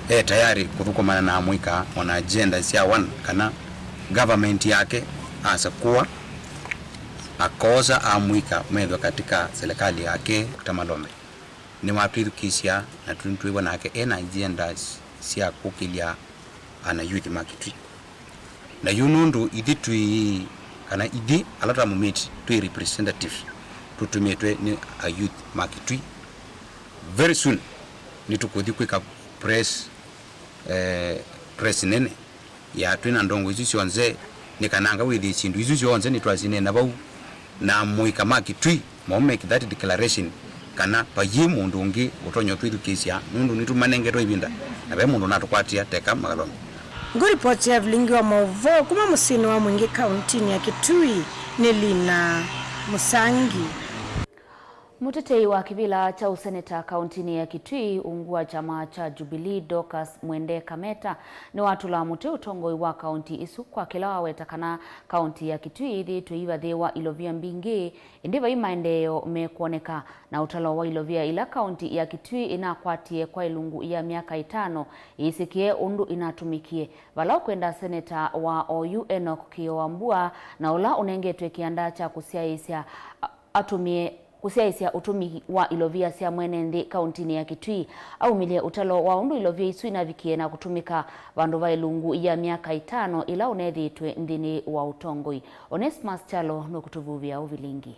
e tayari kũthũkũmana na amũika ona agenda sya one kana government yake asakũa akosa amũika methwe katika serikali yake. Doctor Malombe nĩwatwĩthukĩĩsya na twĩw'a nake e na agenda sya kũkĩlya ana youth ma Kitui. Na yu nũndũ ithyĩ twĩ, kana ithyĩ ala twamũmĩte twĩ representatives tũtũmĩtwe nĩ a youth ma Kitui, very soon nĩtũkũthi kwĩka press, eh, press nene ya twĩ na ndongo isu syonthe, nĩ kana anga wĩthĩe syĩndũ isu syonthe nĩtwasinena vau na amũika ma Kitui mau make that declaration kana vayĩ mũndũ ũngĩ ũtonya ũtwĩthukĩĩsya, nũndũ nĩtũmanengetwe ĩvinda na ve mũndũ ũnatũkwatĩa teka makalonge. Ngũripoti ya vilingi wa maũvoo kuma mũsyĩnĩ wa Mwingĩ kauntinĩ ya Kitui nĩ Lina Mũsangi. Mũtetei wa kĩvĩla kya ũseneta kauntinĩ ya Kitui ungu wa kyama kya Jubilee, Dorcas Mwende Kameta, nĩwatũla mũtĩ ũtongoi wa kaunti ĩsu kwa kĩla waweta kana kaunti ya Kitui yĩthĩĩtwe ĩivathĩĩwa ilovia mbingĩ, ĩndĩ vai maendeeo mekwoneka. Na ũtalo wa ilovia ila kaunti ya Kitui ĩnakwatie kwa ĩlungu ya myaka ĩtano yĩsĩkĩe ũndũ inatũmĩkie, vala ũkwenda seneta wa oyu Enoch Kĩĩo Wambua, na ũla ũnengetwe kĩanda kya kũsyaĩĩsya, a-, atũmĩe kũsyaĩĩsya ũtũmi wa ilovia sya mwene nthĩ kauntinĩ ya Kitui, aumĩlye ũtalo wa ũndũ ilovia isu inavikie na kũtũmĩka vandũ va ĩlungu ya myaka ĩtano ĩla ũnethĩĩtwe nthĩnĩ wa ũtongoi. Onesmus Kyalo nũkũtũvuvĩa ũvilingi.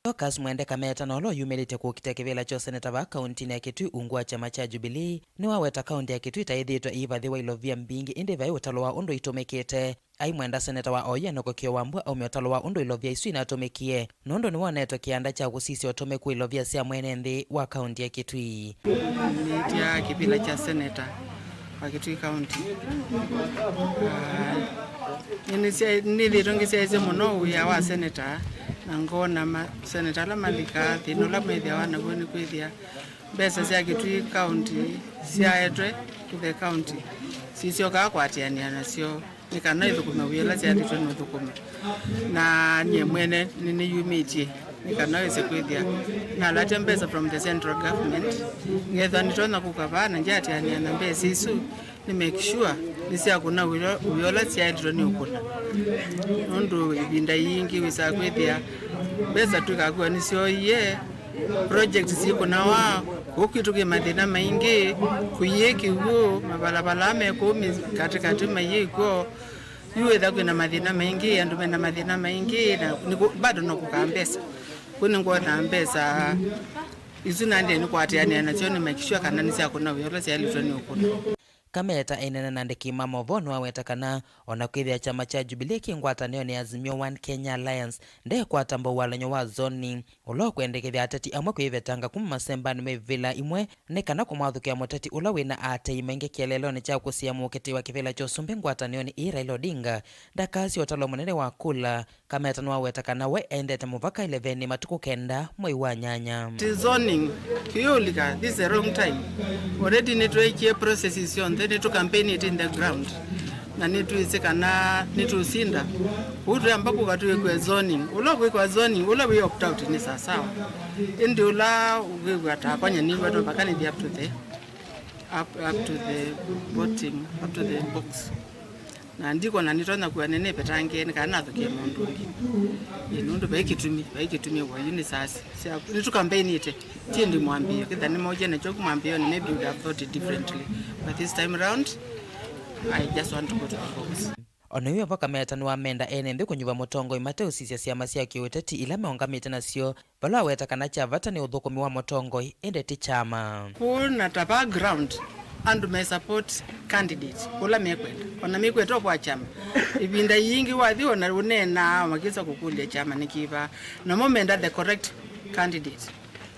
Dorcas Mwende Kameta, na ũla ũyumĩlĩtye kũkitĩa kĩvĩla kya ũseneta vaa kauntinĩ ya Kitui ungu wa kyama kya Jubilee, nĩwaweta kaunti ya Kitui ta yĩthĩĩtwe ĩivathĩwa ilovia mbingĩ, ĩndĩ vai ũtalo wa ũndũ itũmĩkĩte. Aimwenda seneta wa oyu Enoch Kĩĩo Wambua aume ũtalo wa ũndũ ilovia isu inatũmĩkie, nũndũ nĩwonetwe kĩanda kya kũsisya ũtũmĩku wa ilovia sya mwene nthĩ wa kaunti ya Kitui. Nĩtya kĩvĩla kya seneta wa Kitui County. Ah, nĩnĩsya-, nĩthĩĩtwe ngĩsyaĩĩsye mũno wĩa wa seneta, na ngona ma-, seneta ala malikaa thĩna ũla methĩawa naw'o nĩ kwĩthĩa mbesa sya Kitui County syaetwe to the county sisyokaa kũatĩanĩa nasyo nĩ kana ithũkũme wĩa ũla syaĩlĩtwe nĩ ũthũkũma. Na nyie mwene nĩnĩyumĩtye nĩ kana wĩse kwĩthĩa nalatya mbesa from the central government, ngethwa nĩtonya kũka vaa na ndyatĩanĩa na mbesa isu, nĩ make sure nĩsyakũna wĩa, wĩa ũla syaĩlĩtwe nĩ ũkũna. Nũndũ ĩvinda yingĩ wĩsaa kwĩthĩa mbesa twĩkakua nĩsyoie, project sikũnawa, kũu kwitũ kwĩ mathĩna maingĩ, kũiĩ kĩw'ũ, mavalavaala me kũu mĩ-, katĩkatĩ maiĩ kw'o. Yu wĩtha kwĩna mathĩna maingĩ, andũ mena mathĩna maingĩ, na nĩkũ-, bado no kũkaa mbesa. Kũu nĩngwona mbesa isu nandĩe nĩkwatĩanĩa nasyo nĩ make sure kana nĩsyakũna wĩa ũla syaĩlĩtwe nĩ ũkũna. Kameta aineena na andĩki ma maũvoo nĩwaweta kana o na kwĩthĩa kyama kya Jubilee kĩ ngwatanĩonĩ ya Azimio One Kenya Alliance, ndekwata mbau walany'o wa zoning, ũla ũkwendekethya ateti amwe kwĩvetanga kuma masembanĩ me ivĩla imwe nĩ kana kũmwathũkĩa mũteti ũla wĩna aatĩĩi maingĩ kĩeleelonĩ kya kũsiĩa mũkĩtĩĩ wa kĩvĩla kya ũsumbĩ ngwatanĩonĩ ĩĩ, Raila Odinga, ndakasye ũtalo mũnene wa kula. Kameta nĩwaweta kana we endete mũvaka ĩlevenĩ matukũ kenda mwei wa nyanya. Ti zoning, kĩyũlika, this is the wrong time. Already nĩtweekie processes syonthe, nĩtũ campaignĩte in the ground. Na nĩtwĩsĩ kana nĩtũsinda. Ũu twĩamba kũka twĩkwe zoning. Ũla ũkwĩkwa zoning, ũla wĩ opt out nĩ sasawa. Ĩndĩ ũla wĩw'a ta akwanya nĩw'a no mpaka nĩthi up to the, up, up to the voting, up to the box. Na ndikwona nĩtonya kua nĩnĩvetangie nĩ kana nathũkĩe mũndũ ũngĩ. Ĩ, nũndũ vai kĩtumi, vai kĩtumi wa yu nĩ sasi. Sya, nĩtũkambainĩte. Ti ĩndĩ mwambĩĩo. Kĩtha nĩmaũkie nakyo mwambĩĩonĩ, maybe would have thought it differently. But this time round, I just want to go to the box. O na wĩ vo, Kameta nĩwamenda ene nthĩ kũnyuva mũtongoi mateũsisya syama sya kĩũteti ila meũngamĩte nasyo, vala aweta kana kya vata nĩ ũthũkũmi wa mũtongoi, ĩndĩ ti kyama. Kũu na ta va ground, andũ me support candidate ũla mekwenda, o na mekwenda kwa kyama. Ĩvinda yingĩ wathi o na ũneenaa, makĩsa kũkũlya kyama nĩ kĩva, namo menda the correct candidate.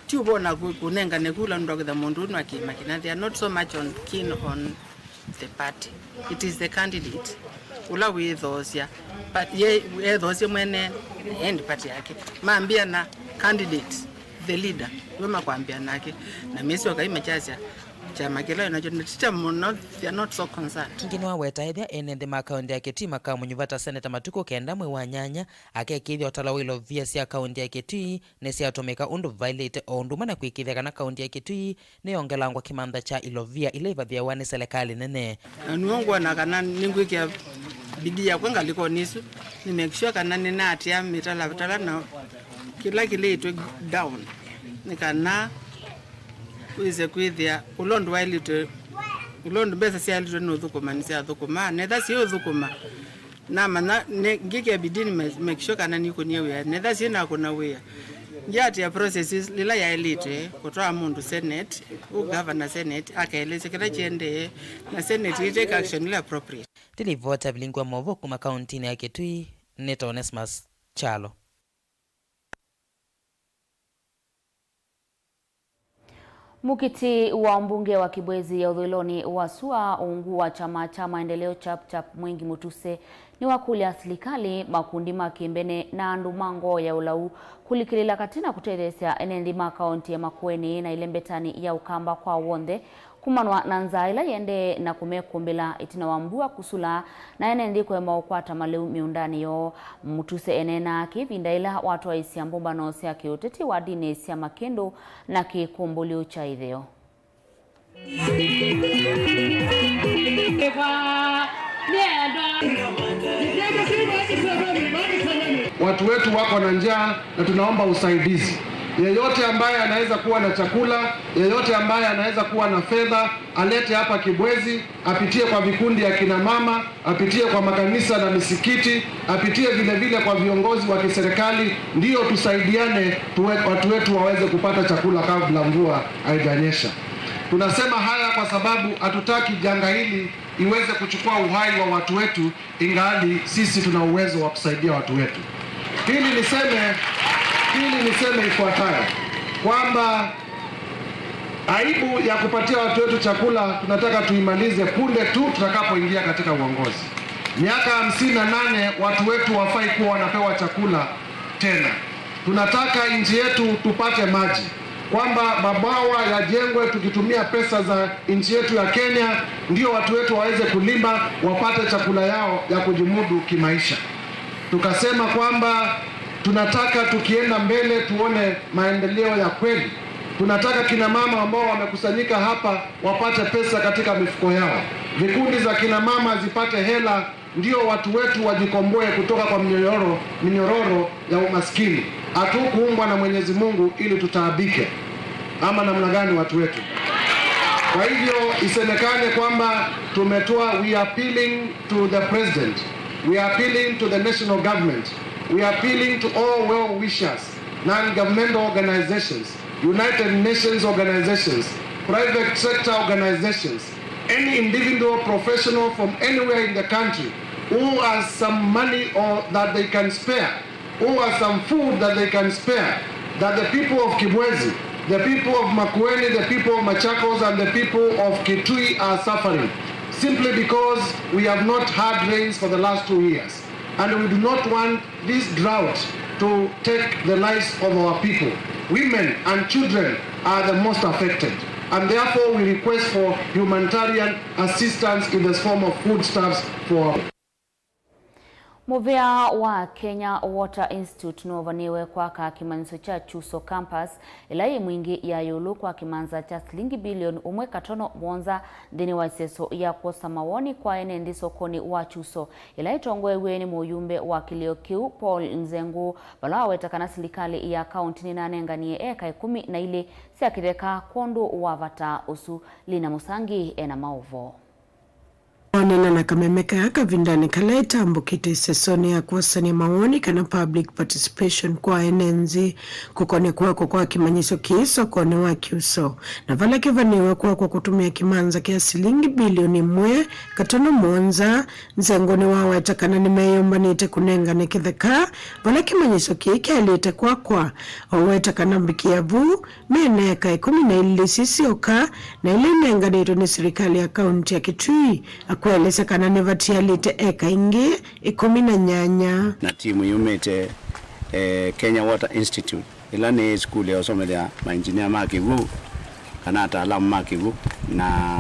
Ti ũvona kũ-, kũnengane kula nũndũ wa kwĩtha mũndũ ũyũ nĩ wa kĩama kĩna. They are not so much on, keen on the party. It is the candidate ũla wĩthoosya. Pa-, ye, ethoosye mwene, ye ndi party yake. Mambĩa na candidate. The leader, we makwambĩa nake, na mesi wakaima kyasya kyama kĩla nakyo nĩ kya mũno, they are not so concerned. Ĩngĩ nĩwaweta ethĩa ene nthĩ ma kaũntĩ ya Kitui makamũnyuva ta Seneta matukũ kenda mwei wa nyanya, akekĩĩthya ũtalo wa ilovia sya kaũntĩ ya Kitui nĩsyatũmĩka ũndũ vaĩlĩte, o ũndũ ũmwe na kwĩkĩĩthya kana kaũntĩ ya Kitui nĩyongelangwa kĩmantha kya ilovia ila ivathĩawa nĩ selekalĩ nene. Na nĩw'o ngwona kana nĩngwĩkĩa bidii yakwa ngalĩkonĩ ĩsu, nĩ make sure kana nĩnaatĩa mĩtalatala na kĩla kĩlĩtwe down, nĩ kana wĩse kwĩthĩa ũla ũndũ waĩlĩtwe, ũla ũndũ mbesa syaĩlĩtwe nĩ ũthũkũma nĩsyathũkũma, na ethĩwa siũthũkũma, namanya ne-, ngĩkĩa bidii nĩ ma-, make sure kana nĩkũnie wĩa, na ethĩwa syĩnakũna wĩa, ngĩatĩa process lĩla yaĩlĩtwe kũtwaa mũndũ Senate, ũ governor Senate, akaelesya kĩla kĩendee, na Senate ĩtake action ĩla appropriate. Ndilivota vilingwa movo kuma kauntinĩ ya Kitui, nĩ Onesmus Kyalo. Mũkiti wa mbunge wa Kibwezi ya ũthũĩlonĩ wa sua ungu wa kyama kya maendeleo Chap Chap Mwengi Mutuse nĩwakũlya silikalĩ, makundi ma kĩmbene na andũ ma ngoo ya ũlau kũlikĩlĩla katĩ na kũtetheesya ene nthĩ ma kaunti ya Makueni na ĩlembetanĩ ya ũkamba kwa w'onthe kumanwa na nzaa ĩla yĩendee na kũmekũmbĩla ĩtina wa mbua kũsula na ene nthĩ kũema ũkwata malĩu mĩũndanĩ yoo. Mutuse eneenaa kĩ ĩvinda ĩla watwaĩsya mbũmbano sya kĩũteti wa ndinĩ sya Makĩndũ na kĩkũmbũlyo kya ĩtheo. Watu wetu wako na njaa na tunaomba usaidizi. Yeyote ambaye anaweza kuwa na chakula, yeyote ambaye anaweza kuwa na fedha, alete hapa Kibwezi, apitie kwa vikundi ya kina mama, apitie kwa makanisa na misikiti, apitie vile vile kwa viongozi wa kiserikali, ndio tusaidiane tuwe, watu wetu waweze kupata chakula kabla mvua haijanyesha. Tunasema haya kwa sababu hatutaki janga hili iweze kuchukua uhai wa watu wetu, ingali sisi tuna uwezo wa kusaidia watu wetu. Pili niseme, pili niseme ifuatayo, kwamba aibu ya kupatia watu wetu chakula tunataka tuimalize punde tu tutakapoingia katika uongozi. Miaka hamsini na nane watu wetu wafai kuwa wanapewa chakula tena. Tunataka nchi yetu tupate maji, kwamba mabwawa yajengwe tukitumia pesa za nchi yetu ya Kenya, ndio watu wetu waweze kulima, wapate chakula yao ya kujimudu kimaisha. Tukasema kwamba tunataka tukienda mbele tuone maendeleo ya kweli. Tunataka kina mama ambao wamekusanyika hapa wapate pesa katika mifuko yao. Vikundi za kina mama zipate hela, ndio watu wetu wajikomboe kutoka kwa minyororo, minyororo ya umaskini. Hatukuumbwa na Mwenyezi Mungu ili tutaabike. Ama namna gani watu wetu? Kwa hivyo isemekane kwamba tumetoa, we are appealing to the president. We are appealing to the national government. We are appealing to all well wishers, non-governmental organizations, United Nations organizations, private sector organizations, any individual professional from anywhere in the country who has some money or that they can spare, who has some food that they can spare, that the people of Kibwezi, the people of Makueni, the people of Machakos, and the people of Kitui are suffering simply because we have not had rains for the last two years. And we do not want this drought to take the lives of our people. Women and children are the most affected, and therefore we request for humanitarian assistance in the form of foodstuffs for our Mũvĩa wa Kenya Water Institute nũvanĩwe kwaka kĩmanyĩsyo kya Chuso Campus, ĩla yĩ Mwingi ya ĩũlũ kwa kĩmanza kya silingi bilioni ũmwe katono mũonza nthĩnĩ wa ĩseso ya kwosa mawoni kwa ene nthĩ sokonĩ wa Chuso, ĩla ĩtongoew'e nĩ mũyumbe wa kĩlĩo kĩu, Paul Nzengũ, vala waweta kana silikalĩ ya kaũntĩ nĩnanenganie eka ĩkũmi na ilĩ sya kĩtheka kwondũ wa vata ũsu. Lina Mũsangi ena maũvoo. Wanena na kameme kaa kavindanĩ kala ĩtambũkĩte ĩsesonĩ ya kwosany'a mawoni kana public participation kwa ene nthĩ kũkonĩ kwakwa kwa kĩmanyĩsyo kĩĩ sokonĩ wa Chuso, na vala kĩvanĩwe kwakwa kũtũmĩa kĩmanza kya silingi bilioni ĩmwe katono mũonza, Nzengũ nĩwaweta kana nĩmeyũmbanĩte kũnengane kĩtheka vala kĩmanyĩsyo kĩĩ kyaĩlĩte kwakwa. Aweta kana mbikĩa vu, me na eka ĩkũmi na ilĩ sisyoka, na ila inenganĩtwe nĩ silikalĩ ya kaunti ya Kitui, akwaelesya kana nĩvatialĩte eka ingĩ ĩkũmi na nyanya. Na timu yumĩte, eh, Kenya Water Institute Ĩla nĩ sukulu ya ũsomethya mainjinia ma kĩw'ũ, kana ataalamu ma kĩw'ũ, na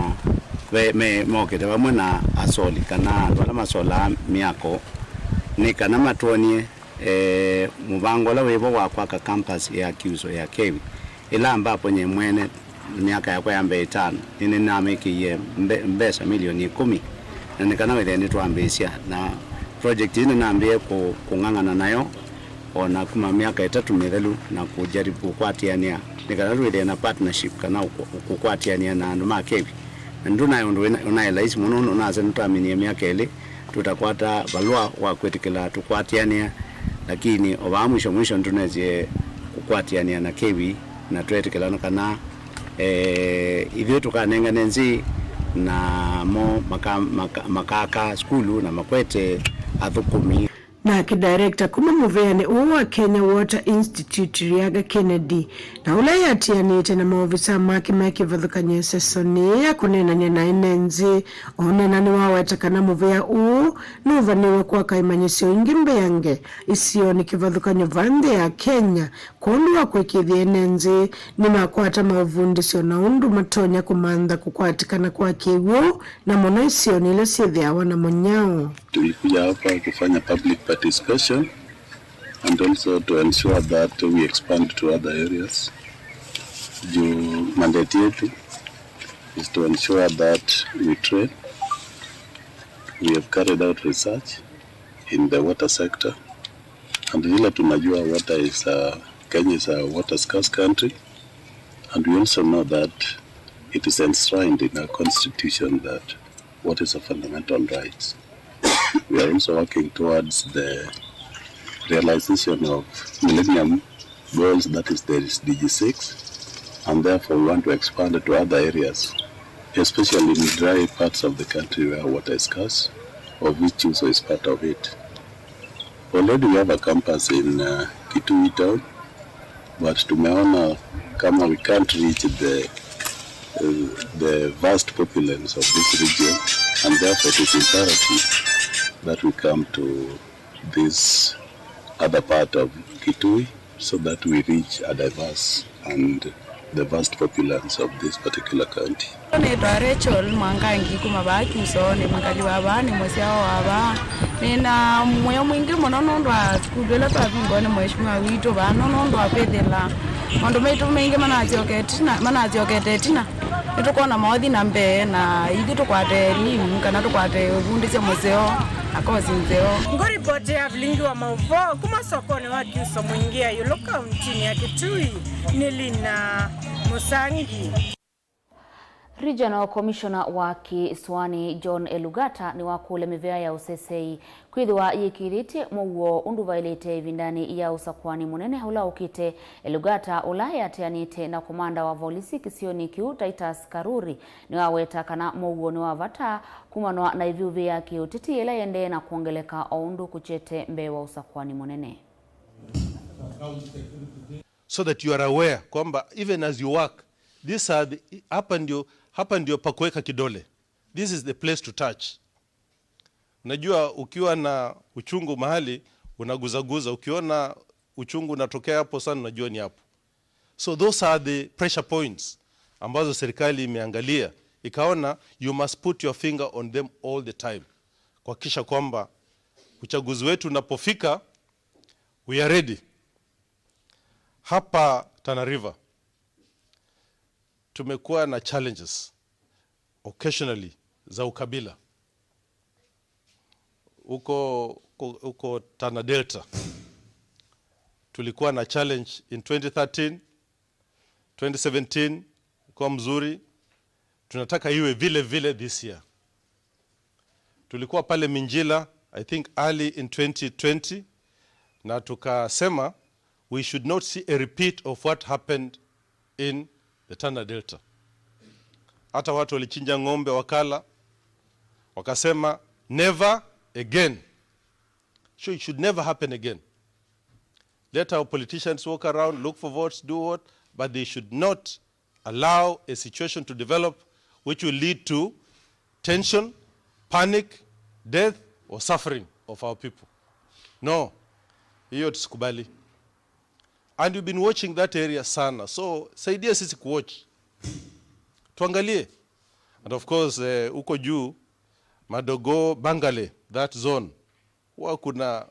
ve-, me-, mokĩte vamwe na asoli, kana andũ ala masolaa myako, nĩ kana matwonie, eh, mũvango ũla wĩ vo wa kwaka campus ya kiuso ya KEWI, ĩla ambapo nye mwene myaka yakwa ya mbee ĩtano, nĩnĩnamĩkĩie mbe-, mbesa milioni ĩkũmi, na nĩ kana wĩthĩe nĩtwambĩĩsya. Na project ĩĩ nĩnambĩĩe kũ-, kũng'ang'ana nayo o na kuma myaka ĩtatũ mĩthelu na kũjaribu kũkwatĩanĩa nĩ kana twĩthĩe na partnership kana kũ-, kũkwatĩanĩa na andũ ma KEWI. Na ndũnaĩ ũndũ wĩna-, ũnaĩ laisi mũno, nũndũ nase nĩtwaminie myaka ĩlĩ tũtakwata valũa wa kwĩtĩkĩla tũkwatĩanĩa, lakini o vaa mwisho mwisho nĩtũnesie kũkwatĩanĩa na KEWI na tweetĩkĩlana kana, eh, ithyĩ tũkanengane nzĩ, namo maka-, maka-, makaaka sukulu na makwete athũkũmi. Nake director kuma mũvĩanĩ ũũ wa Kenya Water Institute, Riaga Kennedy, na ũla ĩatĩanĩte na maovisa make me kĩvathũkany'o ĩsesonĩ ya kũneenany'a na ene nzĩ, oneena nĩwaweta kana mũvĩa ũũ nũvanĩwe kwaka imanyĩsyo ingĩ mbeange isionĩ kĩvathũkany'o va nthĩ ya Kenya, kwondũ wa kũĩkĩĩthya ene nzĩ nĩmakwata maũvundĩsyo na ũndũ matonya kũmantha kũkwatĩkana kwa kĩw'ũ, na mũno isionĩ ila syĩthĩawa na mũnyao. Tulikuja hapa kufanya public participation and also to ensure that we expand to other areas. Juu mandate yetu is to ensure that we train, we have carried out research in the water sector, and vile tunajua water is a, Kenya is a water scarce country, and we also know that it is enshrined in our constitution that water is a fundamental right. We are also working towards the realization of Millennium Goals, that is the S D G six, and therefore we want to expand it to other areas, especially in dry parts of the country where water is scarce, of which Kyuso is part of it. Already we have a campus in, uh, Kitui town, but tumeona kama we can't reach the, uh, the vast populace of this region, and therefore it is imperative that we come to this other part of Kitui so that we reach a diverse and the vast populace of this particular county. Nĩtwa Rachel Mwangangi kuma vaa Kyuso, nĩ mũkali wa vaa, nĩ mũsyawa wa vaa. Nĩna mũyo mwingĩ mũno nũndũ wa sukulu ĩla twavingũa nĩ mheshimiwa witũ vaa, no nũndũ wa kwĩthĩla maũndũ maitũ maingĩ manasyoke ĩtina, manasyokete ĩtina. Nĩtũkwona maũthi na mbee, na ithyĩ tũkwate elimu kana tũkwate ũvundĩsya mũseo na kosi nzeo. Ngũripotĩa vilingi wa maũvoo kuma sokonĩ wa Kyuso Mwingĩa ĩũlũ kauntinĩ ya Kitui nĩ Lina Mũsangi. Regional Commissioner wa Kĩsũanĩ John Elugata nĩwakũlya mĩvĩa ya ũseseĩ kwĩthĩwa yĩkĩĩthĩtye mũuo ũndũ vaĩlĩte ĩvindanĩ ya ũsakũani mũnene ũla ũkĩte. Elugata, ũla eatĩanĩte na komanda wa volisi kĩsionĩ kĩu Titus Karuri, nĩwaweta kana mũuo nĩ wa vata kumanwa na ĩvyũvĩ ya kĩũteti ĩla ĩendee na kwongeleka o ũndũ kũkyete mbee wa ũsakũani mũnene. So that you are aware kwamba even as you work, these are the, hapa ndio, hapa ndio pa kuweka kidole. This is the place to touch. Unajua, ukiwa na uchungu mahali, unaguzaguza. Ukiona uchungu unatokea hapo sana, unajua ni hapo. So those are the pressure points ambazo serikali imeangalia, ikaona you must put your finger on them all the time, kuhakikisha kwamba uchaguzi wetu unapofika, we are ready. Hapa Tana River tumekuwa na challenges occasionally za ukabila. Huko, huko, huko Tana Delta tulikuwa na challenge in twenty thirteen, twenty seventeen kwa mzuri. Tunataka iwe vile vile this year. Tulikuwa pale Minjila, I think early in twenty twenty, na tukasema we should not see a repeat of what happened in the Tana Delta. Hata watu walichinja ng'ombe wakala, wakasema never again. So it should never happen again. Let our politicians walk around, look for votes, do what, but they should not allow a situation to develop which will lead to tension, panic, death, or suffering of our people. No, hiyo tusikubali. And you've been watching that area sana. So, saidia sisi kuwatch. Tuangalie. And of course, eh, huko juu, Madogo, Bangale, that zone. Huwa kuna,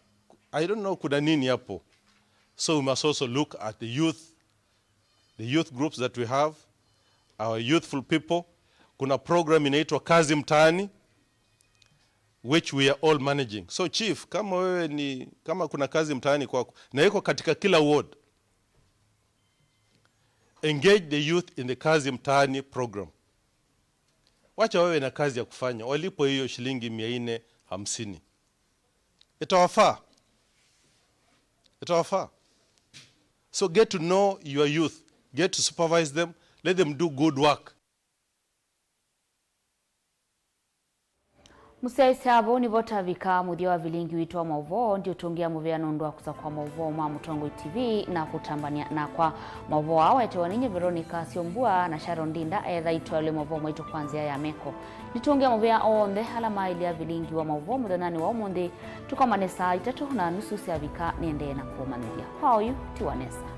I don't know, kuna nini hapo. So we must also look at the youth, the youth groups that we have, our youthful people. Kuna program inaitwa Kazi Mtaani, which we are all managing. So chief, kama wewe ni, kama kuna kazi mtaani kwako, na iko katika kila ward, engage the youth in the Kazi Mtaani program. Wacha wawe na kazi ya kufanya, walipwe hiyo shilingi mia nne hamsini. Itawafaa. Itawafaa. So get to know your youth, get to supervise them, let them do good work. Mũsyaĩĩsya, vau nĩvo tavika mũthya wa vilingi witũ wa maũvoo. Ndiũtũngĩa mũvea nũndũ wa kũsakũa maũvoo ma Mũtongoi T V na kũtambany'a nakwa. Maũvoo aa waetewa nĩ nyie Veronica Syombua na Sharon Ndinda, etha itwaĩlwe maũvoo maitũ kwa nzĩa ya meko. Nĩtũngĩa mũvea onthe ala maaĩlya vilingi wa maũvoo mũthenyanĩ wa ũmũnthĩ. Tũkomane saa itatũ na nusu syavika, nĩendee na kũmanyĩthya. Kwa oyu, tiwa nesa.